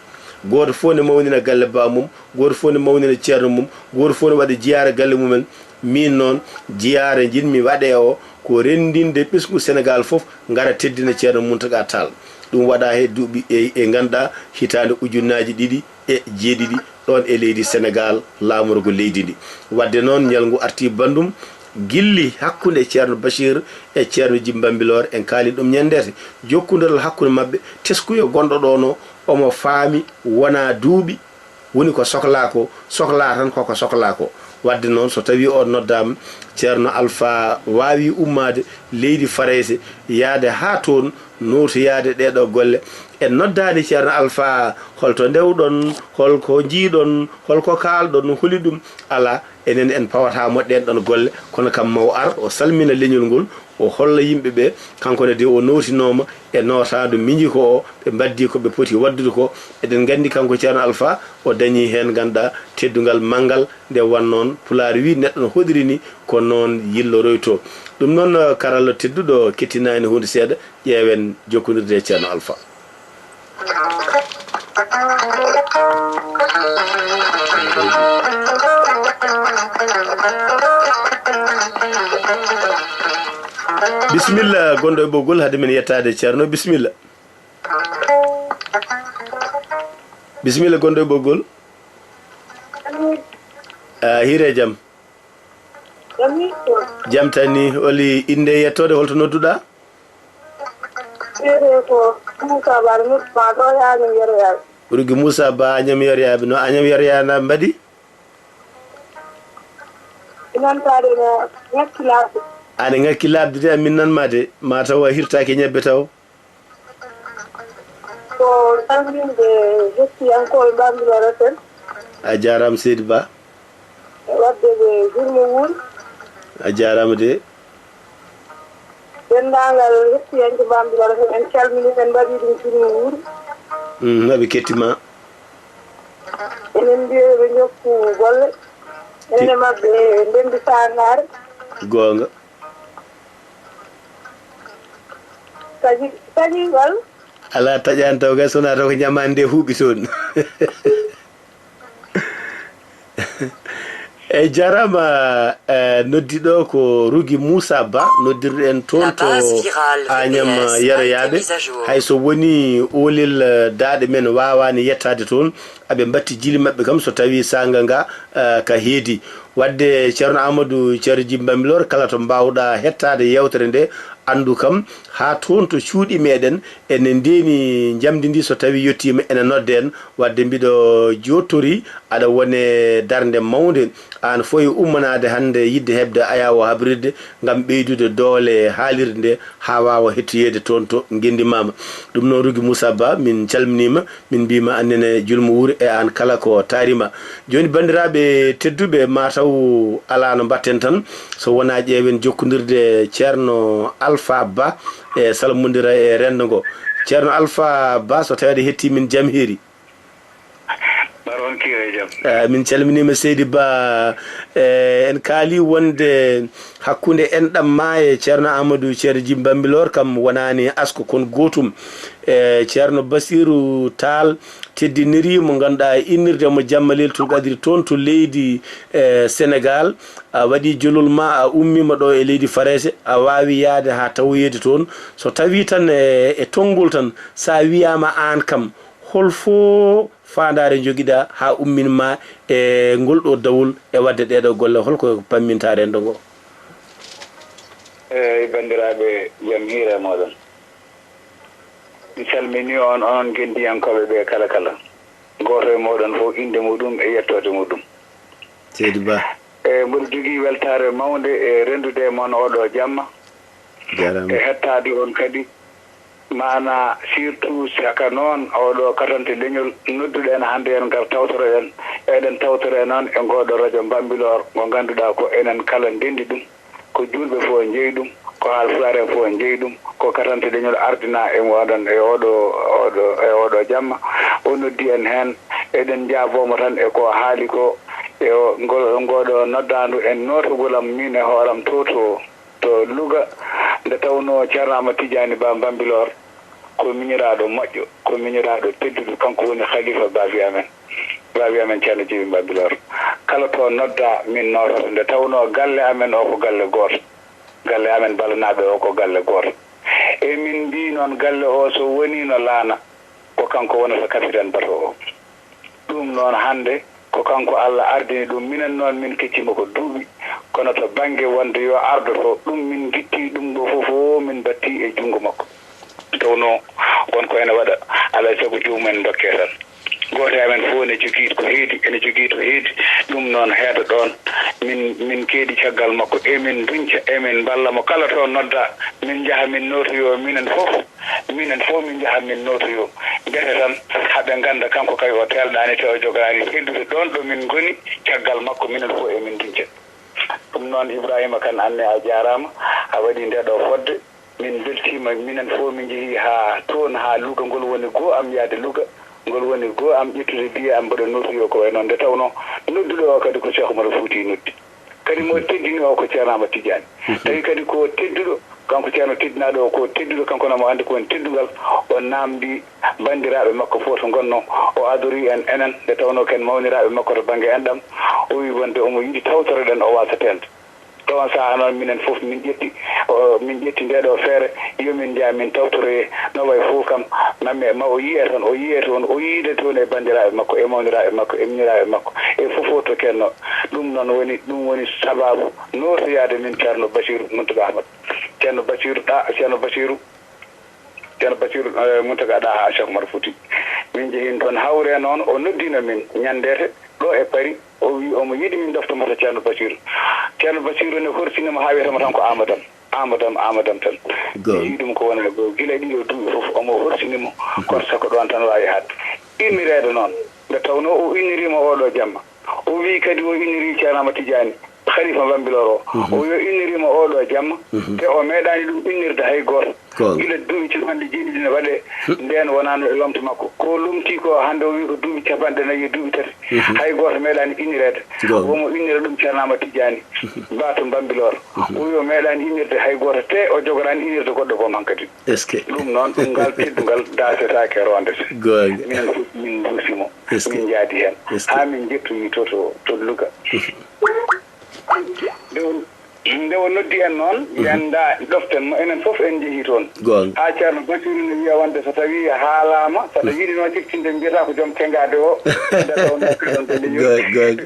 Gooto fof ne mawnina galle baamum, gooto fof ne mawnina ceerno mum, gooto fof ne waɗa jiyaara galle mumen. Miin noon, jiyaare njiɗmi waɗe o, ko renndinde ɓesngu Senegaal fof, ngara teddina ceerno Muntaga Taal. Ɗum waɗa he duuɓi e, e ngannduɗaa hitaande ujunnaaji ɗiɗi e jeeɗiɗi, ɗoon e leydi Senegaal, laamorgo leydi ndi. Wadde noon, ñalngu artii banndum, gilli hakkunde ceerno Bachir e ceerno Jibi Bambilor, en kaali ɗum ñanndeete. Jokkondiral hakkunde maɓɓe, teskuya gonɗo ɗoon o, omo faami, wonaa duuɓi, woni ko sohlaa ko, sohlaa tan koko sohlaa ko. Wadde noon, so tawii on noddaama, ceerno Alpha waawii ummaade leydi Farayse, yahde haa toon, nootoyaade ɗee ɗoo golle. En noddaani ceerno Alpha, hol to ndewɗon, hol ko njiiɗon, hol ko kaalɗon, holi ɗum? Alaa, enen en pawataa mo ɗeen ɗoon golle, kono kam mo o ar, o salmina leñol ngol, o holla yimɓe ɓe, kanko ne de o nootinooma e nootaandu miñi ko o, ɓe mbaɗdi ko ɓe poti waɗdude ko. Eɗen nganndi kanko ceerno Alpha, o dañii heen ngannduɗaa teddungal manngal, nde won noon Pulaar wii neɗɗo no hoɗiri ni, ko noon yilloroytoo. Ɗum noon, karalla tedduɗo kettinaani huunde seeɗa, ƴeewen jokkondirde e ceerno Alpha. Bisimilla, gonɗo e ɓoggol, hade men yettaade, ceerno, bisimilla. Bisimilla, gonɗo e ɓoggol. A hiire jam. Jam tan ni, holi innde, yettoode, holto nodduɗaa? Wiyetee ko Moussa Ba, noddu ma ɗo e Agnam Yero Yaaɓe. Rugi Moussa Ba, Agnam Yero Yaaɓe. No Agnam Yero Yaaɓe na mbaɗi? Nantaaɗe na ŋakki laaɓde. Aɗa ŋakki laaɓde de, amin nan ma de. Ma taw a hirtaaki ñebbe taw. Ko salminde hettiyankooɓe Bambilor F M. A jaaraama, seydi Ba. E waɗde ɓe jurmo wuuri. A jaaraama de. Denndaangal hettiyanke Bambilor F M, en calminii ɓe, en mbaɗii ɗum jurmo wuuri. Mm, maɓe kettima. Enen mbiya ɓe njokku golle. Enen e maɓɓe ndenndi saangaare. Goonga. Taƴi, taƴi walla? Alaa, taƴaani taw kay, so wonaa taw ko ñamaande nde huuɓi toon. Eyi, jaaraama, eh, noddiɗo ko Rugi Moussa Ba, noddirɗo en toon to Agnam Yeroyaaɓe. Hay so woni oolel, eh, daaɗe men waawaani yettaade toon, aɓe mbatti jili maɓɓe kam so tawii saanga nga, eh, ka heedi. Wadde Ceerno Amadou, Ceerno Jimba Milor, kala to mbaawɗaa hettaade yeewtere nde, anndu kam haa toon to cuuɗi meɗen, ene ndeeni njamndi ndi so tawii yettiima ene nodda en. Wadde mbiɗo jooɗtori aɗa wone darnde mawnde, aan fof e ummanaade hannde yiɗde heɓde ayaawo habrirde ngam ɓeydude doole haalirde nde haa waawa hettoyeede toon to Ngenndi Maama. Ɗum noon Rugi Moussa Ba, min calminiima, min mbiima annene julmo wuuri e aan kala ko taarima. Jooni banndiraaɓe tedduɓe, mataw alaa no mbatten tan so wonaa ƴeewen jokkondirde Ceerno Alpha Ba e salmondira e renndo ngo. Ceerno Alpha Ba, so tawii aɗa hetti min jam hiiri. Mbar on kiire jam. Eh, min calminiima seydi Ba. Eh, en kaali wonde hakkunde enɗam ma e Ceerno Amadou Ceerno Jim Bambilor kam wonaani asko kon gootum. Eh, Ceerno Basiru Taal teddiniri mo ngannduɗaa e innirde mo Jamma Leylatul Qadri toon to leydi, eh, Senegaal. A waɗi jolol ma, a ummiima ɗo e leydi Farayse, a waawi yahde haa tawoyeede toon. So tawii tan e, e tonngol tan, so a wiyaama aan kam, hol fo faandaare njogiɗaa haa ummin ma e ngol ɗo dawol e waɗde ɗee ɗoo golle, hol ko pammintaa renndo ngo? Eey, banndiraaɓe, jam hiire mooɗon. Mi salminii on, onon ngenndiyankooɓe ɓe kala kala. Gooto e mooɗon fof innde muɗum e yettoode muɗum. Seydi Ba. E mboɗo jogii weltaare mawnde e renndude e mon oo ɗoo jamma. Jaaraama. E hettaade on kadi. Maanaa surtout saka noon oo ɗoo katante leñol nodduɗen hannde en ngar tawtoroɗen. Eɗen tawtoree noon e ngoo ɗoo radio Bambilor ngo ngannduɗaa ko enen kala ndenndi ɗum. Ko juulɓe fof njeyi ɗum, ko haalpulaar en fof njeyi ɗum, ko katante leñol ardinaa e mooɗon e oo ɗoo, oo ɗoo, e oo ɗoo jamma. O noddi en heen, eɗen njaaboo mo tan e ko o haali ko, e o, ngol, ngoo ɗoo noddaandu en nootugol am miin e hoore am to, to, to Louga, nde tawnoo Ceerno Aamadu Tijaani Ba Bambilor. Ko miñiraaɗo moƴƴo, ko miñiraaɗo tedduɗo, kanko woni Khalifa baabi amen, baabi amen Ceerno Jibi Bambilor. Kala to noddaa, min noototo, nde tawnoo galle amen o ko galle gooto, galle amen Balanaaɓe o ko galle gooto. E min mbii noon, galle o so woniino laana, ko kanko wonata capitaine bato o. Ɗum noon hannde ko kanko Allah ardini ɗum, minen noon min kecciima ko duuɓi, kono to bannge wonde yo ardoto ɗum min ngittii ɗum ɗo fof, fof min mbattii e junngo makko. Tawnoo won ko ene waɗa, alaa e sago joomum en ndokkee tan. Gooto e amen fof ene jogii ko heedi, ene jogii to heedi, ɗum noon heeda ɗoon. Min, min keedi caggal makko, emin ndunca, emin mballa mo kala to noddaa, min njaha min nootoyoo minen fof. Minen fof min njaha min nootoyoo. Mbete tan haɓe ngannda kanko kay o teelɗaani te o jogaani teddude ɗoon ɗo min ngoni caggal makko, minen fof emin ndunca. Ɗum noon Ibrahima Kan, anne a jaaraama, a waɗii ndee ɗoo fodde. Min mbeltiima, minen fof min njehii haa toon, haa Louga, ngol woni goo am yahde Louga, ngol woni goo am ƴettude biye am mboɗo nootoyoo ko wayi noon. Nde tawnoo nodduɗo o kadi ko Cheikh Oumar Fouti noddi. Kadi mo teddini o ko Ceerno Aamadu Tijaani. Tawi kadi ko tedduɗo, kanko Ceerno teddinaaɗo o ko tedduɗo, kanko ne omo anndi ko woni teddungal. O naamndii banndiraaɓe makko fof to ngonnoo, o adorii en enen, nde tawnoo ko en mawniraaɓe makko to bannge enɗam. O wii wonde omo yiɗi tawtoreɗen o waasa teelde. Ɗo on sahaa noon minen fof min ƴetti, o, min ƴetti ndee ɗoo feere, yo min njah min tawtoroyee no wayi fof kam, ma, ma o yiyee toon, o yiyee toon, o yiida toon e banndiraaɓe makko, e mawniraaɓe makko, e miñiraaɓe makko, e fof fof to kennoo. Ɗum noon woni, ɗum woni sabaabu nootoyaade min Ceerno Basiiru Muntaga Ahmad. Ceerno Basiiru ɗa, Ceerno Basiiru, Ceerno Basiiru, eh, Muntaga ɗa haa Cheikh Oumar Fouti. Min njehin toon hawre noon, o noddino min ñanndeete ɗo e Paris, o wi omo yiɗi min ndofta mo to Ceerno Basiiru. Ceerno Basiiru ne horsini mo haa wiyata mo tan ko Amadou Am. Amadou Am, Amadou Am tan. Goonga. Mi yii ɗum ko wona goo. Gila e ɗiɗo duuɓi fof, omo horsini mo. Kono so ko ɗoon tan waawi haaɗde. Innireede noon, nde tawnoo o inniriima oo ɗoo jamma. O wii kadi o inniri Ceerno Aamadu Tijaani, Khalifa Bambilor o. O wii o inniriima oo ɗoo jamma, te o meeɗaani ɗum innirde hay gooto. Goonga. Gila duuɓi capanɗe jeeɗiɗi ne waɗee, ndeen wonaano e lomto makko. Ko lomtii ko hannde o wii ko duuɓi capanɗe nayi e duuɓi tati. Hay gooto meeɗaani innireede. Goonga. Omo innira ɗum Ceerno Aamadu Tijaani. Ba to Bambilor. O wi o meeɗaani innirde hay gooto, te o jogoraani innirde goɗɗo boom hankadi. Est-ce que? Ɗum noon, ɗum ngal teddungal daasetaake, roondete. Goonga. Minen fof min nduusi mo. Est-ce que? Min njaadi heen. Est-ce que? Haa min njettoyi to, to, to Louga. Mbiyen noon, yen nda ɗoften mo, enen fof en njehii toon. Goonga. Haa Ceerno Basiru ne wiya wonde so tawii haalaama, so aɗa yiɗi noon ciftinde, mbiyata ko joom tengaade o, nde tawnoo kaɗon ko leñol. Goonga, goonga.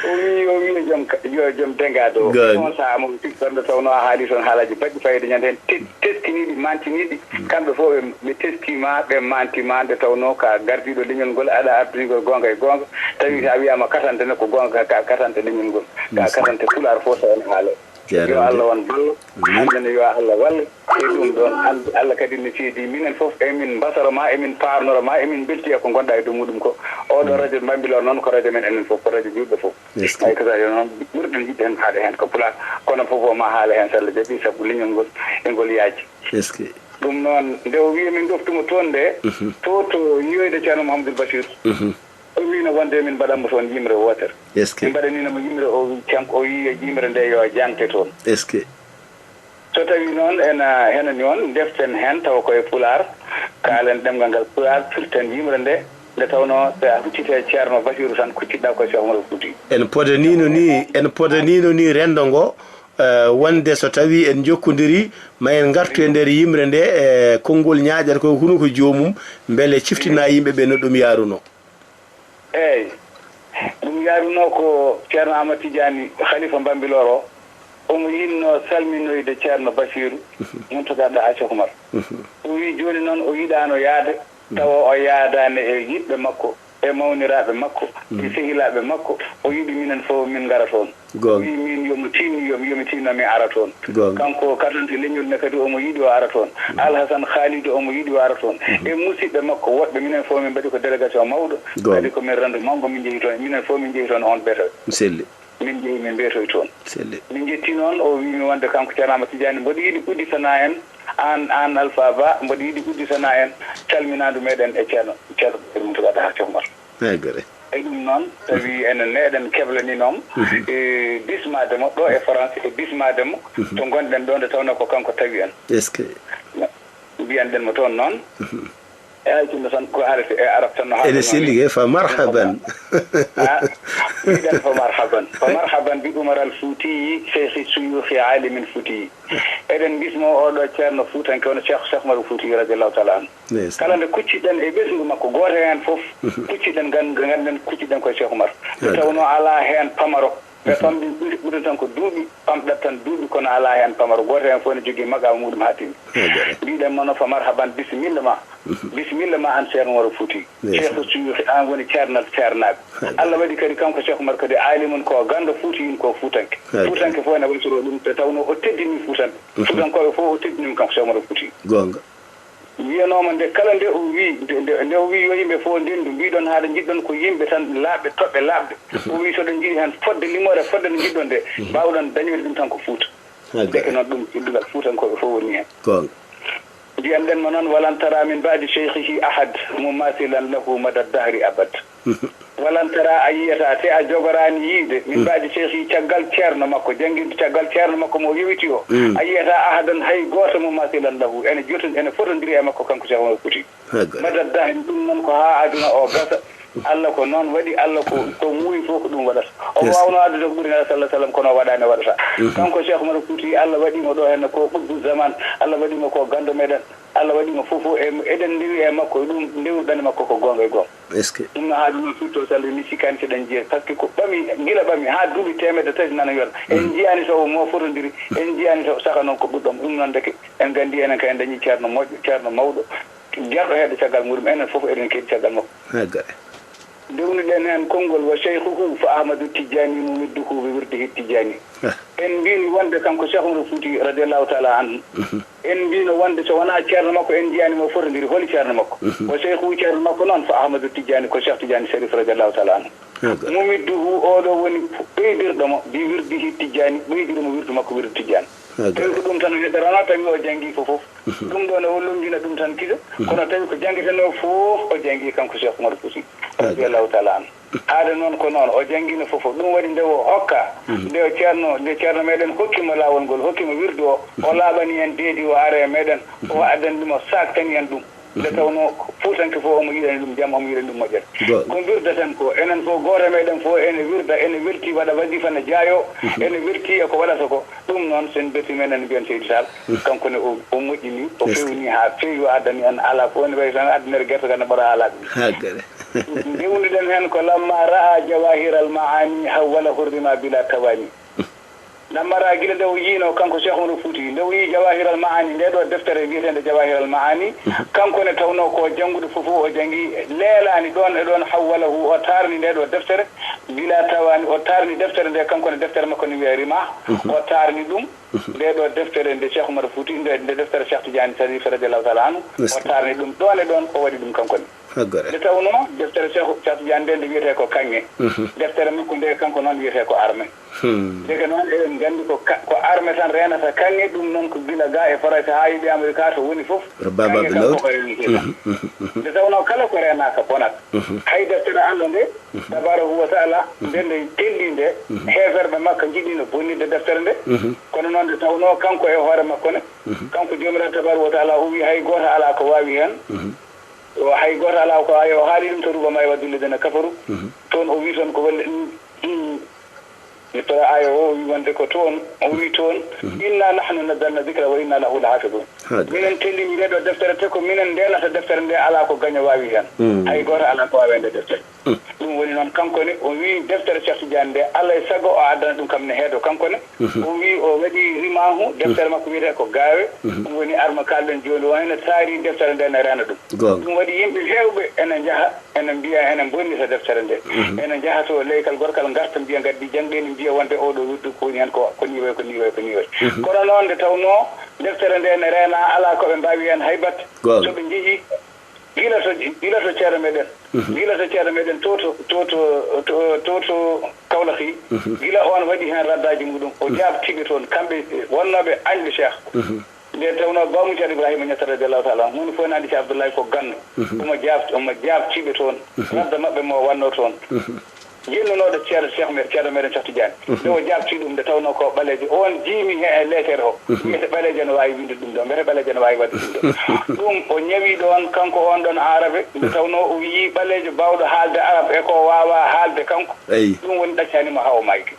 O wii, o wii joom ka-, yo joom tengaade o. Goonga. Oon sahaa mo ɓe cikki toon, nde tawnoo a haalii toon haalaaji baɗɗi fayida, ñande heen te-, teskiniiɗi, mantiniiɗi. Kamɓe fof ɓe, ɓe teskiima, ɓe mantiima, nde tawnoo ka gardiiɗo leñol ngol, aɗa ardinii ngol goonga e goonga. Tawi so a wiyaama katante ne, ko goonga ka katante leñol ngol. Ka katante Pulaar fof so ene haala. Yo Allah won ballo. Amin. Hannde ne yo Allah wallu. E ɗum ɗoon, an-, Allah kadi ne seedi minen fof, emin mbasoro ma, emin paarnoro ma, emin mbelti e ko ngonɗa e dow muɗum ko. Oɗo radio Bambilor noon ko radio men enen fof, ko radio juulɓe fof. Hay ko sa yo noon ɓurɗen yiɗde heen haala heen ko Pulaar, kono fof o ma haala heen so Allah jaɓi, sabu leñol ngol e ngol yaaji. Ɗum noon, nde o wiya min ɗoftumo toon nde, to, to yiyoyde Ceerno Mouhamadoul Bachir. O wiino wonde min mbaɗanmo toon yimre wootere. Min mbaɗaniino mo yimre, o wi kanko, o wi yo yimre nde yo jaŋte toon. So tawii noon ena henani on, ndeften heen tawa ko e Pulaar, kaalen ɗemngal ngal Pulaar, pirten yimre nde, nde tawnoo so a huccitee Ceerno Basiiru tan, kuccitɗaa ko e Seex Umar Fuuti. En podaniino ni, en podaniino ni renndo ngo, eh, wonde so tawii en njokkondirii, ma en ngartu e nder yimre nde, e konngol ñaaƴata ko huno ko joomum, mbele ciftina yimɓe ɓe no ɗum yaarunoo. Eey, ɗum yaarunoo ko Ceerno Ahmad Tijaani, Khalifa Bambilor o, omo yinnoo salminoyde Ceerno Basiiru Muntaga Ɗaha Seek Umar. O wii jooni noon o yiɗaano yahde, tawa o yahdaani e yiɗɓe makko, e mawniraaɓe makko, e sehilaaɓe makko. O yiɗi minen fof min ngara toon. Goonga. Wi min yo mi tinno, yo mi, yo mi tinno mi ara toon. Goonga. Kanko katante leñol ne kadi omo yiɗi o ara toon. Alhasan Khalidi omo yiɗi o ara toon. E musidɓe makko woɗɓe, minen fof min mbaɗi ko délégation mawɗo. Goonga. Kadi ko min renndo mawɗo min njehi toon, minen fof min njehi toon on beto. Selli. Min njehi min mbetoy toon. Selli. Min njetti noon, o wi mi wonde kanko Ceerno Ahmad Tijaani mboɗo yiɗi udditana en, aan, aan Alfa Ba, mboɗo yiɗi udditana en calminaandu meɗen e Ceerno, Ceerno Muntaga Daha Seek Umar. Eey, gere. E ɗum noon, tawi enen ne eɗen keblani noon, e bismaade mo ɗo e France, e bismaade mo to ngonɗen ɗo, nde tawnoo ko kanko tawi en. Mbiyanɗen mo toon noon. E ay, ɗum tan ko haalete e arab tan no haalata. Ene selli, e fa marhaban. Ha? Mbiɗen fa marhaban. Fa marhaban bi Umar al Fuuti, Seykhi Suyuuhi, Aalimin Fuuti. Eɗen mbismoo oɗo ceerno fuutanke, wano Cheikh, Cheikh Umar Fuuti radiyallahu taala anhu. Kala nde kucciɗen e ɓesngu makko, gooto heen fof, kucciɗen, ngan-, ngannden kucciɗen ko e Cheikh Umar. Nde tawnoo alaa heen pamaro. Ɓe pamɗi ɓuri, ɓuri tan ko duuɓi, pamɗat tan duuɓi, kono alaa heen pamaro. Gooto heen fof ne jogii maqaama muɗum haa timmi. Mbiɗen mo no fa marhaban, bisimilla ma. Bisimilla ma aan Ceerno Umar Fuuti. Cheikh Suyuuhi, aan woni ceernal ceernaaɓe. Allah waɗi kadi kanko Cheikh Umar kadi aalimun ko ganndo, fuutiyun ko fuutanke. Fuutanke fof ene waɗtoroo ɗum, nde tawnoo o teddini fuutanɓe. Fuutankooɓe fof o teddini ɗum kanko Cheikh Umar Fuuti. Goonga. Wiyanooma nde kala nde o wii, nde, nde, nde o wii yo yimɓe fof ndenndu, mbiɗon haɗa njiɗɗon ko yimɓe tan laaɓɓe, toɓɓe laaɓɗe. O wii so ɗon njiɗi heen fodde limoore, fodde nde njiɗɗon nde, mbaawɗon dañoyde ɗum tan ko Fuuta. Ndeke noon ɗum teddungal fuutankooɓe fof woni heen. Goonga. Mbiyanɗen mo noon, walan tara min baadi cheikhihi ahad mumathilan lahu mada dahri abad. Walan tara, a yiyataa, te a jogoraani yiide, min baadi cheikhihi, caggal ceerno makko, jannginɗo caggal ceerno makko mo yowiti o, a yiyataa ahadan, hay gooto, mumathilan lahu, ene joton-, ene fotondiri e makko kanko Cheikh Oumar Fouti. Mada dahri, ɗum noon ko haa aduna o gasa. Allah ko noon waɗi, Allah ko, ko muuyi fof ko ɗum waɗata. O waawnoo addude ko ɓuri Nelaaɗo sallallahu alaihi wasallam, kono o waɗaani, o waɗataa. Kanko Cheikh Oumar Fouti, Allah waɗi mo ɗo henne ko qutbu zaman, Allah waɗi mo ko ganndo meɗen. Allah waɗi mo fof, e, eɗen ndewi e makko, ɗum ndewruɗen e makko ko goonga e goonga. Ɗum no haa ɗum firto, so Allah mi sikkaani seɗen njiya, par ce que ko ɓami, gila ɓami haa duuɓi teemedde tati nana yona. En njiyaani taw mo fotondiri, en njiyaani taw saka noon ko ɓuri ɗum. Ɗum noon ndeke, en nganndi enen kay en dañi ceerno moƴƴo, ceerno mawɗo, jarɗo heeɗo caggal muɗum, enen fof eɗen keɗi caggal makko. Ndewnuɗen heen konngol, wa cheikhuhu fa Ahmadu Tijjani mumidduhu bi wirdihi Tijjani. En mbiino wonde kanko Cheikh Oumar Fouti radiyallahu taala anhu, en mbiino wonde so wonaa ceerno makko en njiyaani mo fotondiri, holi ceerno makko? Wa cheikhuhu, ceerno makko noon, fa Ahmadu Tijjani, ko Cheikh Tidiane Chérif radiyallahu taala anhu. Mumidduhu, oɗo woni ɓeydirɗo mo, bi wirdihi Tijjani, ɓeydiri mo wirdu makko, wirdu Tijjani. Tawi ko ɗum tan o heɗorano, tawi o janngii fof fof. Ɗum ɗo ne o lonngina ɗum tan kiso, kono tawi ko janngetenoo fof o janngii kanko Cheikh Oumar Fouti radiyallahu taala anhu. Haade noon ko noon, o janngino fof fof. Ɗum waɗi nde o hokka, nde o ceerno, nde ceerno meɗen hokki mo laawol ngol, hokki mo wirdu o, o laaɓani en deedi, o ara e meɗen, o addani ɗum, o saaktani en ɗum. Nde tawnoo fuutanke fof omo yiɗani ɗum jam, omo yiɗani ɗum moƴƴere. Ko wirda tan ko, enen fof, gooto e meɗen fof ene wirda, ene welti waɗa wasifa, ne jaayo, ene welti e ko waɗata ko. Ɗum noon, sen beti men ene mbiyen Seydi Tall, kanko ne o, o moƴƴini, o fewni haa feewi, o addani en alaa fof ne wayi tan addinere gerte kadi ne ɓora alaa ɗum. Nde wonduɗen heen ko lamma ra'a jawahir al maani hawwala hurrima bila tawani. Lamma ra'a, gila nde o yiino kanko Cheikh Oumar Fouti, nde o yii jawahir al maani, nde ɗo deftere wiyeteende jawahir al maani, kanko ne tawnoo ko janngude fof, o janngi leelaani ɗoon e ɗoon, hawwalahu, o taarni nde ɗo deftere, bila tawani, o taarni deftere nde, kanko ne deftere makko ne wiyee Rimah, o taarni ɗum, nde ɗo deftere nde Cheikh Oumar Fouti, nde, nde deftere Cheikh Tidiane Sarif radiallahu taala anhu, o taarni ɗum ɗoon e ɗoon, o waɗi ɗum kanko ne. Nde tawnoo deftere Cheikh, Cheikh Tidiane nde, nde wiyetee ko Kaŋŋe, deftere makko nde kanko noon wiyetee ko Arme. Ndeke noon eɗen nganndi ko ka-, ko Arme tan reenata Kaŋŋe, ɗum noon ko gila ga e Farayse haa yeeɓi Amerika to woni fof, Kaŋŋe kanko ko reenetee tan. Nde tawnoo kala ko reenaaka bonat. Hay deftere Allah nde, tabaaraku wa taala, nde nde telli nde, heeferɓe makka njiɗino bonnitde deftere nde. Kono noon nde tawnoo kanko e hoore makko ne, kanko Joomiraaɗo tabaaraku wa taala o wii hay gooto alaa ko waawi heen. O hay gooto alaa ko waawi, o haali ɗum to rubama yawaddul ladina kafaru. Toon o wii toon ko wonde, mm, mm, mi tora aaya o, o wii wonde ko toon, o wii toon, inna nahnu nazzalna dhikra wa inna lahu lahafidun. Minen tellini nde ɗo deftere, te ko minen ndeenata deftere nde, alaa ko gaño waawi heen. Hay gooto alaa ko waawi e nde deftere. Ɗum woni noon, kanko ne, o wii deftere Cheikh Tidiane nde, alaa e sago o addana ɗum kam ne heedo kanko ne. O wii o waɗi rimahu, deftere makko wiyetee ko Gaawe. Ɗum woni arma kaalɗen jooni o, ene taari deftere nde, ne reena ɗum. Ɗum waɗi yimɓe heewɓe ene njaha, ene mbiya, ene bonnita deftere nde. Ene njaha to leykal gorkal, ngarta mbiya, ngaddi jangde, ene mbiya wonde oɗo wirdu ko woni heen ko, ko ni wayi, ko ni wayi, ko ni wayi. Kono noon nde tawnoo deftere nde ne reena, alaa ko ɓe mbaawi heen hay batte. So ɓe njehi, gila to, gila to ceerno meɗen, gila to ceerno meɗen to, to, to, to, to, to Kawlaxi, gila oon waɗi heen raddaaji muɗum, o jaabtiiɓe toon, kamɓe wonnooɓe añɓe Cheikh. Nde tawnoo Baamu Ceerno Ibrahima Ñas radiallahu taala anhu, huunde fof ne anndi Cheikh Abdoulaye ko ganndo. Omo jaab-, omo jaabtiiɓe toon, radda maɓɓe mo wannoo toon. Jennunooɗo ceerno Cheikh me-, ceerno meɗen Cheikh Tidiane. Nde o jaabti ɗum, nde tawnoo ko ɓaleejo, oon jiimi he e leetere o. Mbiyete ɓaleejo no waawi winde ɗum ɗo, mbiyete ɓaleejo no waawi waɗde ɗum ɗo. Ɗum o ñawi ɗoon, kanko oon ɗoon Aarabe, nde tawnoo o yii ɓaleejo baawɗo haalde Arab e ko waawaa haalde kanko. Ɗum woni ɗaccaani mo haa o maayti.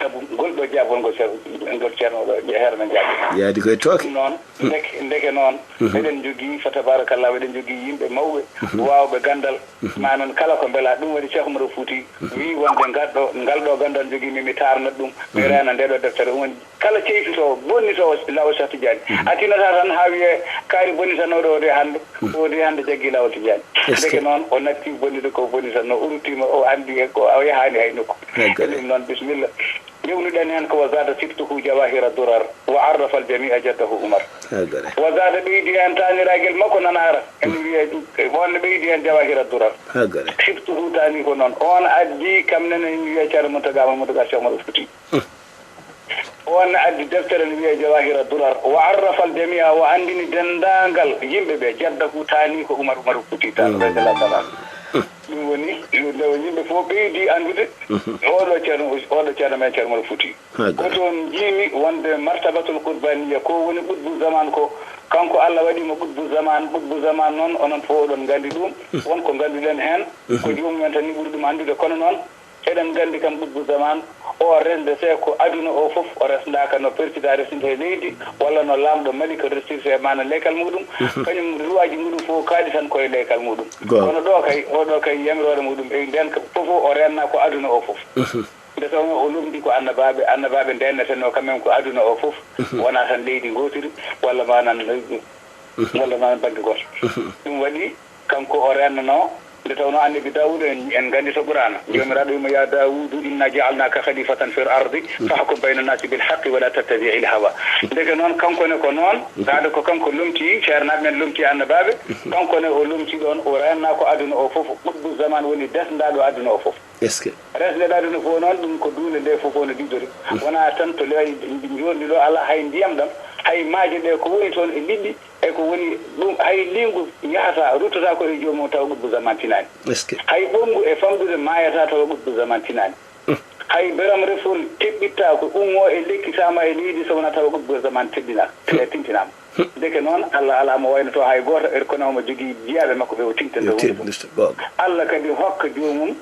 Sabu ngol ɗo jaabol ngol ceer-, ngol ceerno ɗo, je-, heerno jaabi. Yaadi koye tooke. Ɗum noon, ndeke, ndeke noon, eɗen njogii, fa tabarakallah, eɗen njogii yimɓe mawɓe, waawɓe ganndal, ma noon kala ko mbelaa. Ɗum waɗi Cheikh Oumar Fouti wii wonde ngal ɗo, ngal ɗo ganndal njogii mi, mi taarnat ɗum, mi reena nde ɗo deftere. Ɗum woni kala ceytotoowo, bonnitoowo laawol Cheikh Tidiane, a tinataa tan haa wiyee kaari bonnitanooɗo o de hannde, o de hannde jaggii laawol Tidiane. Ndeke noon, o natti bonnude ko bonnitatnoo, o ruttiima, o anndi e ko o yahaani hay nokku. E ɗum noon, bisimilla. Nde wonduɗen heen ko wa zaada sibtuhu jawahira durar, wa arrafa al jamia jaddahu Umar. Wa zaada ɓeydi heen taaniraagal makko nanaara. Ene wiyee, on ne ɓeydi heen jawahira durar. Sibtuhu taani ko noon. On addi kam nene ene wiyee Ceerno Muntaga Amal Muntaga Cheikh Oumar Fouti. On addi deftere ne wiyee Jawahira Durar. Wa arrafa al jamia, o anndini denndaangal yimɓe ɓe, jaddahu taani ko Umar, Umar Fouti Tall, radiyallahu taala anhu. Ɗum woni, nde o yimɓe fof ɓeydi anndude, oɗo ceerno, oɗo ceerno men Ceerno Umar Fouti. Ko toon njiimi wonde martabatul qutbaniya, ko woni qutbu zaman ko, kanko Allah waɗi mo qutbu zaman. Qutbu zaman noon, onon fof oɗon nganndi ɗum. Won ko ngannduɗen heen, ko joomum en tan ni ɓuri ɗum anndude. Kono noon, eɗen nganndi kam qutbu zaman, o resde se ko aduna o fof, o resndaaka no pertida resirta e leydi, walla no laamɗo Malik resirta e maana leykal muɗum. Kañum ruwaaji muɗum fof kaaɗi tan koye leykal muɗum. Kono ɗo kay, oɗo kay yamiroore muɗum, e nden fof o renna ko aduna o fof. Nde tawnoo o lomdi ko annabaaɓe, annabaaɓe ndenneteno kamɓe ko aduna o fof, wonaa tan leydi ngootiri, walla manan, walla manan bannge gooto. Ɗum waɗi kanko o rennanoo, nde tawnoo annabi Daawuda en, en nganndi to Qur'aana, Joomiraaɗo wiimo, "Ya Daawudu, inna ja'alnaaka khalifatan fil ardi, fahkum bayna nnaasi bil haqqi wa la tattabi'il hawa." Ndeke noon kanko ne ko noon, saade ko kanko lomti, ceernaaɓe men lomti annabaaɓe, kanko ne o lomti ɗoon, o renna ko aduna o fof, qutbu zaman woni desndaaɗo aduna o fof. Resnde ɗo aduna fof noon, ɗum ko duunde nde fof no diddori. Wonaa tan to leydi njoorndi ɗo, alaa hay ndiyam ɗam, hay maaje ɗe ko woni toon e liɗɗi, e ko woni ɗum, hay liingu yahataa, ruttotaa ko e joomum tawa qutbu zaman tinaani. Hay ɓolngu e famɗude maayataa tawa qutbu zaman tinaani. Hay beram refol teɓɓittaako, ummoo e lekki sama e leydi so wonaa tawa qutbu zaman teɓɓinaaka, e tintinaama. Ndeke noon, Allah alaa mo waynotoo hay gooto, er kono omo jogii jiyaaɓe makko ɓe o tintinta. Yo wonde tintinta, goonga. Allah kadi hokka joomum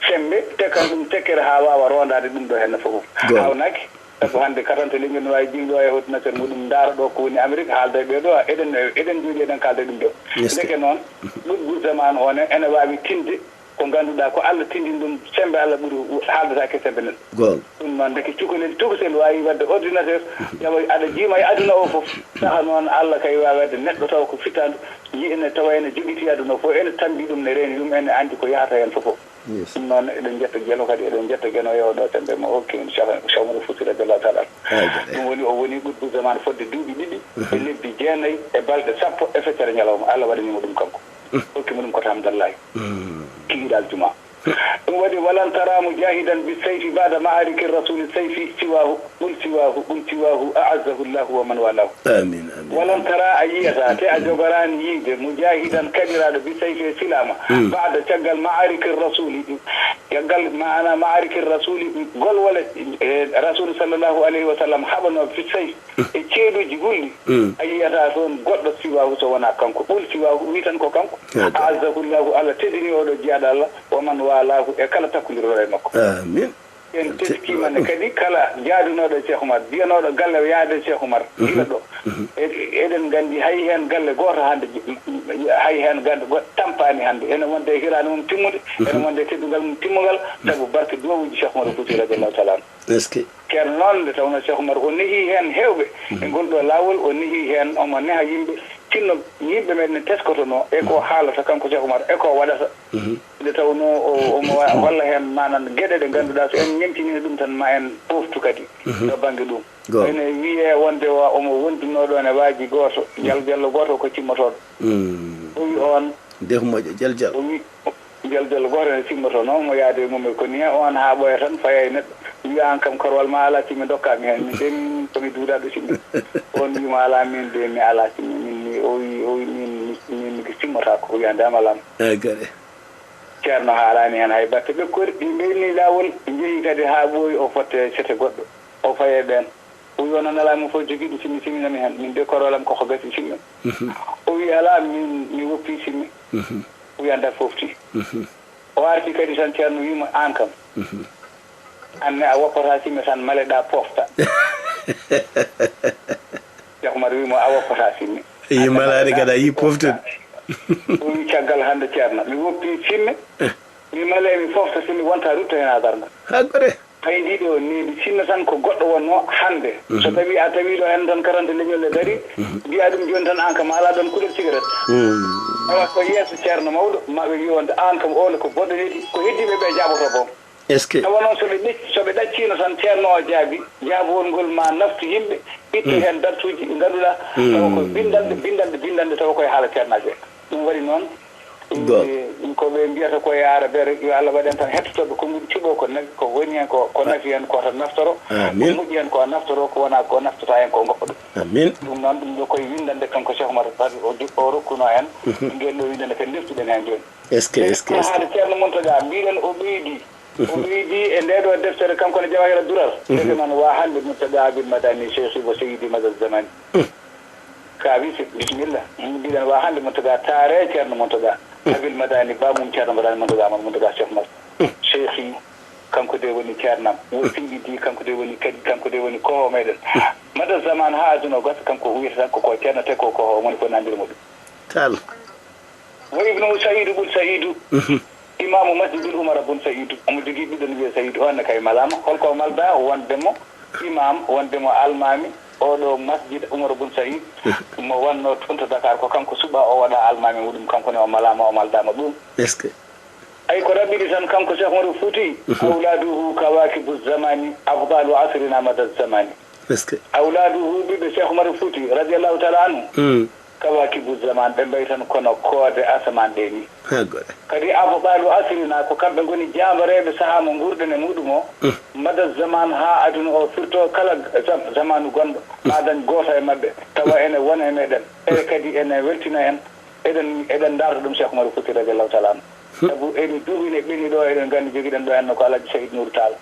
semmbe, tekan ɗum tekkere haa waawa roondaade ɗum ɗo heen fof. Goonga. Haawnaaki, sabu hannde katante leñol no waawi jimɗo e ordinateur muɗum, ndaara ɗo ko woni Amérique, haalda e ɓee ɗo, eɗen, eɗen njooɗi eɗen kaalda ɗum ɗo. Yes. Ndeke noon, ɗuɗgu zaman o ne, ene waawi tinde ko ngannduɗaa ko Allah tindini ɗum, semmbe Allah ɓuri haaldataake semmbe neɗɗo. Goonga. Ɗum noon, ndeke cukalel tokosel waawi waɗde ordinateur, tawa aɗa jiima e aduna o fof. Saha noon, Allah kay waawi waɗde neɗɗo tawa ko fittaandu, yi ene tawa ene jogiti aduna o fof, ene tambi ɗum, ne reeni ɗum, ene anndi ko yahata heen fof. Yes. Ɗum noon, eɗen njetta Geno kadi, eɗen njetta Geno yeewa ɗo semmbe mo hokki en Cheikh, Cheikh Oumar Fouti radiallahu taala anhu. Ɗum woni, o woni qutbu zaman fodde duuɓi ɗiɗi e lebbi jeenayi e balɗe sappo e feccere ñalawma. Allah waɗani mo ɗum kanko. Hokki mo ɗum ko Hamdallahi. Kikiɗal juma. Ɗum waɗi, "Walan tara mujahidan bi sayfi ba'da ma'ariki rasuli sayfi siwahu, qul siwahu, qul siwahu, a'azzahu Allahu wa man walahu." Amin, amin. "Walan tara," a yiyata, te a jogoraani yiide, "mujahidan," kaɓiraaɗo, "bi sayfi," e silaama, "ba'da," caggal, "ma'ariki rasuli," caggal, maana, "ma'ariki rasuli," golwole, e, Rasul sallallahu alayhi wa sallam haɓanoo bi sayfi. E ceeɗuuji gulɗi, a yiyata toon goɗɗo siwaahu so wonaa kanko. Ɓul siwaahu, wi tan ko kanko. A'azzahu Allahu, Allah teddini oɗo jiyaaɗo Allah, wa man walaahu, e kala takkondirɗo e makko. Amin. En teskiima ne kadi kala jaadunooɗo e Cheikh Oumar, biyanooɗo galle o yaade e Cheikh Oumar, gila ɗo. E-, eɗen nganndi hay heen galle gooto hannde, hay heen galle goɗɗo tampaani hannde. Ene wonde e hiraande mum timmude, ene wonde e teddungal mum timmungal, sabu barke duwawuuji Cheikh Oumar Fouti radiallahu taala anhu. Ceerno noon, nde tawnoo Cheikh Oumar o nehii heen heewɓe e ngol ɗoo laawol, o nehii heen omo neha yimɓe, sinno yimɓe men ne teskotonoo e ko haalata kanko Cheikh Oumar, e ko waɗata. Nde tawnoo o, omo wa-, holla heen, maanaam, geɗe ɗe ngannduɗaa, so en ñemtiniino ɗum tan, ma en pooftu kadi to bannge ɗum. Ene wiyee wonde o, omo wondunoo ɗoon e waaji gooto, jal-, jallo gooto ko cimmotooɗo. O wi oon, Ndefu moƴƴo, jal, jal. O wi, Jal jal gooto ne simmotonoo mo yaade e mum e koni he, oon haa ɓooya tan, faya e neɗɗo, wiya, "Aan kam, korwal ma alaa simme, ndokkaa mi heen, min de, min ko mi duuɗaaɗo simme." Oon wi mo, "Alaa, min de, mi alaa simme, min ni." O wi, o wi, "Min, min, min mi simmotaako." O wiya, "Nde am alaa." Eey, kadi. Ceerno haalaani heen hay batte. Ɓe kori, ɓe mbeyni laawol, ɓe njehi kadi haa ɓooyi, o fotte sete goɗɗo, o faye ɓeen. O wi, "Onon alaa mo fof jogiiɗo simme, simminami heen. Min de, korwal am ko ko gasi simme." O wi, "Alaa, min, mi woppii simme." O wi, "Anndaa fofti." O arti kadi tan, Ceerno wi mo, "Aan kam, aan ne a woppataa simme tan, maleɗaa pofta." Cheikh Oumar wi mo, "A woppataa simme." Yi malaade kadi a yi poftude. O wi, "Caggal hannde, Ceerno, mi woppii simme, mi male, mi fofta, simme wonta rutta heen haa darnga." Haa gore. Hay ndi ɗo needi sinno tan ko goɗɗo wonnoo hannde. So tawii a tawii ɗo heen tan karante leñol ne darii, mbiyaa ɗum jooni tan aan kam a alaa ɗoon kuɗel cigarette. Tawa ko yeeso ceerno mawɗo, ma ɓe mbiya wonde aan kam oon ko boɗɗo needi, ko heddiiɓe ɓe jaaboto boom. Est-ce que? Tawa noon so ɓe ɗec-, so ɓe ɗacciino tan ceerno o jaabi, jaabowol ngol ma naftu yimɓe, itte heen dartuuji ɗi ngannduɗaa, tawa ko binndanɗe, binndanɗe, binndanɗe, tawa koye haala ceernaajo. Ɗum waɗi noon, e, ko ɓe mbiyata ko e aarabeere, yo Allah waɗ en tan hettotooɓe konguɗi cuɓoo ko nafi, ko woni heen ko, ko nafi heen ko tan naftoro, ko moƴƴi heen ko naftoro, ko wonaa ko naftata heen ko goppa ɗum. Amin. Ɗum noon, ɗum ɗo koye winndande kanko Cheikh Oumar Fouti o jo-, o rokkunoo en, ngel ɗo winndande kadi ndestuɗen heen jooni. Est-ce que, est-ce que, est-ce que? Haade Ceerno Mountaga, mbiɗen o ɓeydi, o ɓeydi e ndee ɗo deftere kanko ne Jawahira Durar. Ndeke noon, wa hannde Mountaga Abil Madani Cheikhi wa Seydi Mada Zamani. Ka wi, bisimilla. Mbiɗen wa hannde Mountaga, taare Ceerno Mountaga. Abil Madani, ba mum Ceerno Madani Mountaga, Amadou Mountaga Cheikh Oumar. Cheikhi, kanko de woni ceernam. Wo seydi, kanko de woni kadi, kanko de woni koho meɗen. Mada zaman haa aduna o gasa, kanko wiyata tan ko, ko ceerno te ko koho, o woni ko nanndiri mo ɗum. Tal. Wa ibnu Sa'idu bun Sa'idu. Imaamu Masjidul Umar bun Sa'idu. Omo jogii ɓiɗɗo no wiyee Sa'idu, oon ne kay malaama. Holko o maldaa? Wonde mo imaam, wonde mo almaami. Oɗo Masjid Umar bun Sa'idu, mo wonnoo toon to Dakar, ko kanko suɓaa o waɗa almaami muɗum, kanko ne o malaama, o maldaama ɗum. Est-ce que? Ay ko raɓɓiɗi tan, kanko Cheikh Oumar Fouti, awlaaduhu kawaakibu zamani, afdalu asrina mada zamani. Est-ce que? Awlaaduhu, ɓiɓɓe Cheikh Oumar Fouti, radiyallahu taala anhu, kawaakibu zaman, ɓe mbayi tan kono koode asamaan ɗe ni. Haa gore. Kadi afdalu asrina, ko kamɓe ngoni jaambareeɓe sahaa mo nguurɗen e muɗum o, mada zaman haa aduna o firto kala zam-, zamanu gonɗo, ma dañ gooto e maɓɓe, tawa ene wona e meɗen. E kadi ene weltina en, eɗen, eɗen ndaarta ɗum Cheikh Oumar Fouti radiyallahu taala anhu. Sabu eɗen duuɓi ne ɓenni ɗo, eɗen nganndi jogiɗen ɗo henno ko Alhaji Saïd Nour Tall.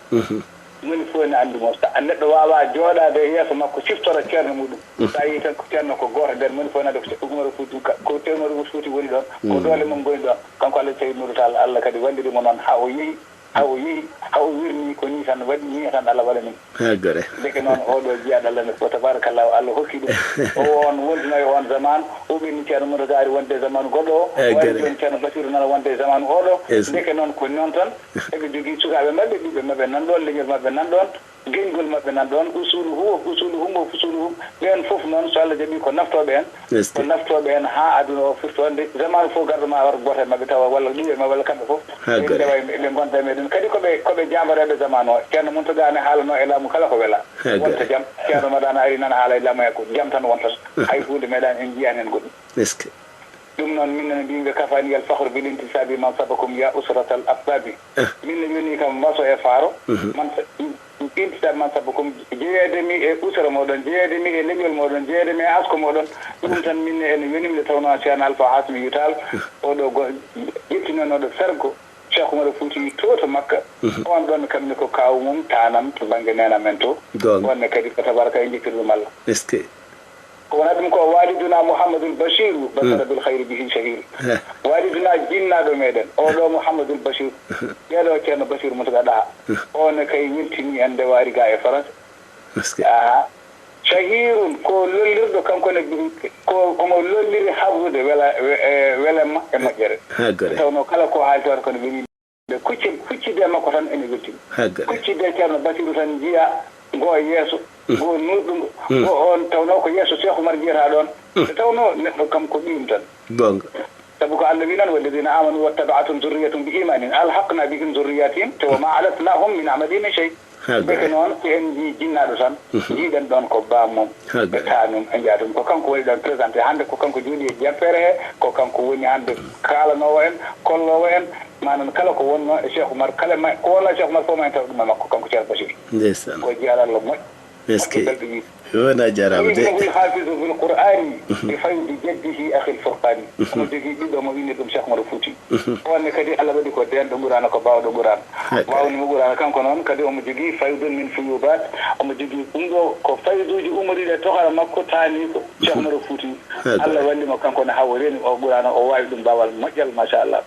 Moni fof ene anndi mo. Sa neɗɗo waawaa jooɗaade e yeeso makko siftora ceerno muɗum. Sa yii tan ko ceerno ko gooto nder moni fof ene anndi ko ce- Umaru Fuuti ka- ko ceerno Umaru Fuuti woni ɗoon, ko doole mum ngoni ɗoon. Kanko Alhaji Sayid Nuuru Taal, Allah kadi walliri mo noon haa o yehi, haa o yehi, haa o wirnii ko nii tan waɗi, nii tan Allah waɗani mo. Haa gore. Ndeke noon oo ɗoo jiyaaɗo Allah ne ko tabarakallahu Allah hokki ɗum. O on wonduno e on zaman, o ɓenni ceerno Moussa Gari wonde e zaman goɗɗo o, o ari jooni ceerno Basiru nana wonde e zaman oo ɗoo. Ndeke noon ko noon tan, eɓe jogii sukaaɓe maɓɓe, ɓiɓɓe maɓɓe nan ɗoon, leñol maɓɓe nan ɗoon, geñgol maɓɓe nan ɗoon, usuluhu, usuluhum, usuluhum, ɓeen fof noon so Allah jaɓii ko naftooɓe en, ko naftooɓe en haa aduna o firtoonde, zaman fof garɗo ma war gooto e maɓɓe tawa walla ɓiɓɓe ma walla kamɓe fof. Haa ɓe gore. Ndewa e, ɓe ngonta e meɗen. Kadi ko ɓe, ko ɓe jaambarɓe zaman o. Ceerno Muntaga ne haalano e laamu kala ko wela. Haa gore. Wonta jam. Ceerno Madana ari nana haala e laamu he ko jam tan wontata. Hay huunde meeɗaani en njiyaani heen goɗɗum. Est-ce que? Ɗum noon min nana mbiymi ɓe kafani al fakhru bil intisabi man sabakum ya usratal asbabi. Min ne yoni kam waso e faaro. Man sa- Intisabi man sabakum jeyeede mi e usra moɗon, jeyeede mi e leñol moɗon, jeyeede mi e asko moɗon. Ɗum tan min ne ene yonimi nde tawnoo Ceerno Alfa Asmi Yutal. Oɗo go- ƴettinanooɗo fergo Cheikh Oumar Fouti to to Makka. On ɗon kammi ko kaawu mum taanam to bannge neena men to. Goonga. On ne kadi ko tabaraka e njettirɗum Allah. Est-ce que? Ko wona ɗum ko waliduna Mouhamadoul Bachir basara bil khayri bihi shahir. Waliduna jinnaaɗo meɗen oɗo Mouhamadoul Bachir. Ɓeɗo Ceerno Bachir Moutaga Ɗaha. On ne kay weltini en nde waari ga e France. Aha. Shahirun ko lollirɗo kanko ne ko omo lolliri habrude wela- we- e welemma e moƴƴere. Haa gore. Tawnoo kala ko haali toon kono ɓe ɓe kucci- kuccide e makko tan ene weltini. Kuccide e Ceerno Basiru tan njiya ngo yeeso ngo nuɗɗungo ngo on tawnoo ko yeeso Cheikh Oumar njiyata ɗoon. Nde tawnoo neɗɗo kam ko ɓiyum tan. Goonga. Sabu ko Allah wi noon, walladina amanu wattabaathum zurriyatum bi imanin alhaqna bihim zurriyatihim te wa ma alatnahum min amalihim min shay. Haa gore. Ndeke noon, so en njii jinnaaɗo tan, njiiɗen ɗoon ko baam mum, e taanum, e njaatum. Ko kanko woni ɗoon présenté. Hannde ko kanko jooɗi e jampere he, ko kanko woni hannde kaalanoowo en, kolloowo en, maanaam kala ko wonnoo e Cheikh Oumar, kala ma- ko wonnoo e Cheikh Oumar fof ma en taw ɗum e makko, kanko Ceerno Bachir. Ndeysaan. Ko jiyaaɗo Allah moƴƴo. Est-ce que? Moƴƴo belɗo yiide. Yo wona a jaaraama de. Ismuhul hafizu bil Qur'ani bi faydi jaddihi akhil Furqani. Omo jogii ɓiɗɗo mo winnir ɗum Cheikh Oumar Fouti. On ne kadi Allah waɗi ko deenɗo Qur'aana, ko baawɗo Qur'aana. Waawni mo Qur'aana kanko noon kadi omo jogii faydun min fuyudat. Omo jogii ɗum ɗo ko fayduuji umoriiɗi e tohara makko taani ko Cheikh Oumar Fouti. Allah walli mo kanko ne haa o reeni o Qur'aana, o waawi ɗum baawal moƴƴal machallah.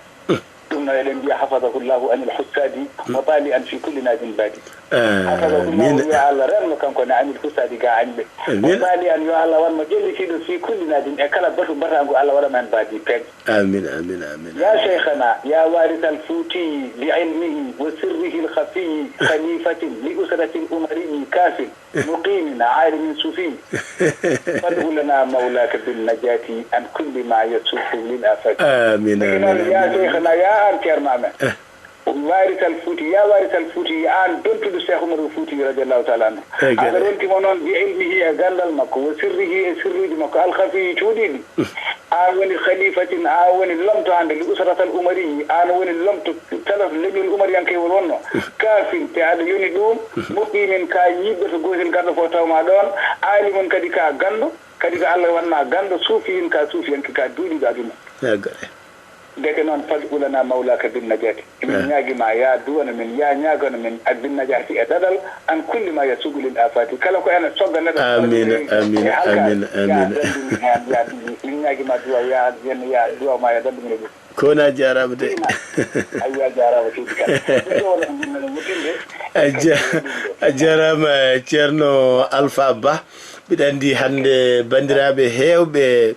Ɗum no eɗen mbiya hafadahu llahu anil hussadi wa bali an fi kulli nadin badi. Hafadahu llahu, yo Allah renno kanko ne anil hussadi ga añɓe. Wa bali an, yo Allah wanmo ƴellitiiɗo fi kulli nadin e kala batu batangu Allah waɗa men badi peeje. Amin amin amin. Ya shaykhana ya warith al futi bi ilmihi wa sirrihi al khafi khalifatin li usrati al umari kafin. Muqimin alimin sufi. Fad'u lana mawlaka bin najati an kulli ma yasuqu lil afati. Amin amin. Noon ya shaykhana ya an ceerno amen. Warital Fouti ya warital Fouti an dontuɗo Cheikh Oumar Fouti radiallahu taala anhu. Aɗa ronti mo noon bi ilmihi e ganndal makko wa sirrihi e sirruuji makko alkhafiyi cuuɗiiɗi. An woni khalifatin, an woni lomto hannde li usratal umariyi, an woni lomto kala leñol umariyankewol wonno. Kafin te aɗa yoni ɗum. Muqimin ka yiɗɗo to gootel garɗo fof tawma ɗoon. Alimun kadi ka ganndo, kadi ko Allah wanma ganndo, suufiyin ka suufiyanke ka duuɗiɗo aduna. Ndeke noon fad ulana mawlaka bin najati. Emin ñaagi ma ya duwano min, ya ñaagano min ak bin najati e daɗal an kulli ma ya sugulil afati. Kala ko ena sogga neɗɗo. Amin amin amin amin. Min ñaagi ma duwa ya yen ya duwa ma ya dandu min. Ko wona jaaraama de. Aywa jaaraama seydi kala. A jaaraama Ceerno Alpha Ba. Mbiɗa anndi hannde banndiraaɓe heewɓe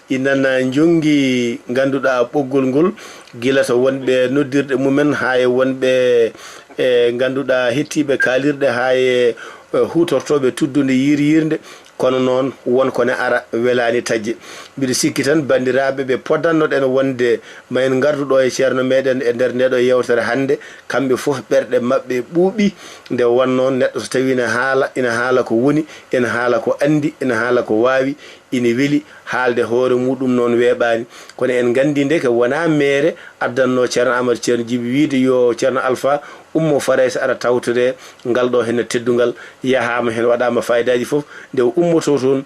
inana njongi ngannduɗaa ɓoggol ngol gila to wonɓe noddirɗe mumen haa e wonɓe e ngannduɗaa hettiiɓe kaalirɗe haa e huutortooɓe tuddunde yiir yiirnde. Kono noon won ko ne ara welaani taƴde. Mbiɗo sikki tan banndiraaɓe ɓe poddannoɗen wonde ma en ngardu ɗo e ceerno meɗen e nder ndeɗo yewtere hannde, kamɓe fof ɓerɗe maɓɓe ɓuuɓi. Nde wonnoo neɗɗo so tawii ina haala, ina haala ko woni, ina haala ko anndi, ina haala ko waawi, ina weli, haalde hoore muɗum noon weeɓaani. Kono en nganndi ndeke wonaa meere addannoo ceerno Amar ceerno Jibi wiyde yo ceerno Alpha ummo Farayse ara tawtore ngal ɗo heen teddungal, yahaama heen waɗaama faayidaaji fof, nde o ummotoo toon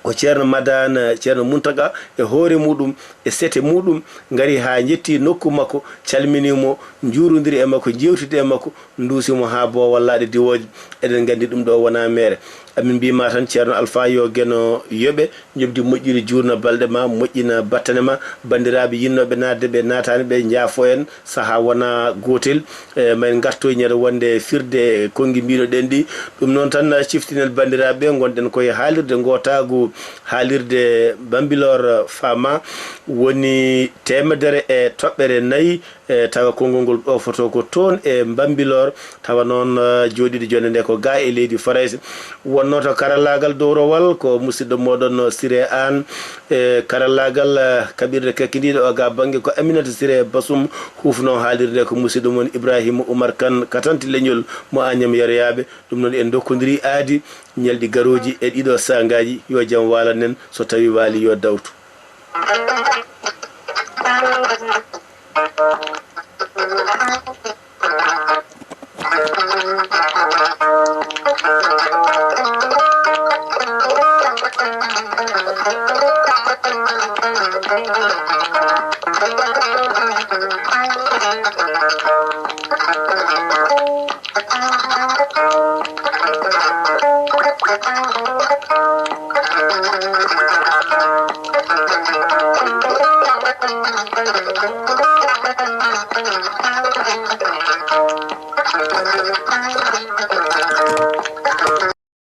Ko Ceerno Madaan, Ceerno Muntaga e hoore muɗum, e sete muɗum, ngari haa njetti nokku makko, calmini mo, njuurundiri e makko, njeewtidi e makko, nduusi mo haa boowal laaɗe diwooje. Eɗen nganndi ɗum ɗo wonaa meere. Amin mbiy ma tan, Ceerno Alfaa, yo Geno yoɓe, njoɓdi moƴƴiri juurna balɗe ma, moƴƴina battane ma. Banndiraaɓe yiɗnooɓe naatde ɓe naataani, ɓe njaafo en, sahaa wonaa gootel. E, ma en ngartoy ñande wonde firde konngi mbino ɗen ɗi. Ɗum noon tan, ciftinen banndiraaɓe, ngonɗen koye haalirde ngootaagu, haalirde Bambilor Fama, woni teemedere e toɓɓere nayi. E, tawa konngol ngol ɗoofoto ko toon e Bambilor, tawa noon, e, jooɗiiɗo jonde nde ko ga e leydi Farayse. Wonnoo to karallaagal dowrowal ko musidɗo mooɗon Siré Aan, e karallaagal, e, kaɓirɗe kakindiiɗe o ga bannge ko Aminata Siré Basum, huufnoo haalirde nde ko musidɗo mon Ibrahima Oumar Kane, katanti leñol mo Agnam Yaroyaaɓe. Ɗum noon en ndokkondirii aadi ñalɗi garooji e ɗiɗo saangaaji. Yo jam waalan en, so tawii waali yo dawtu.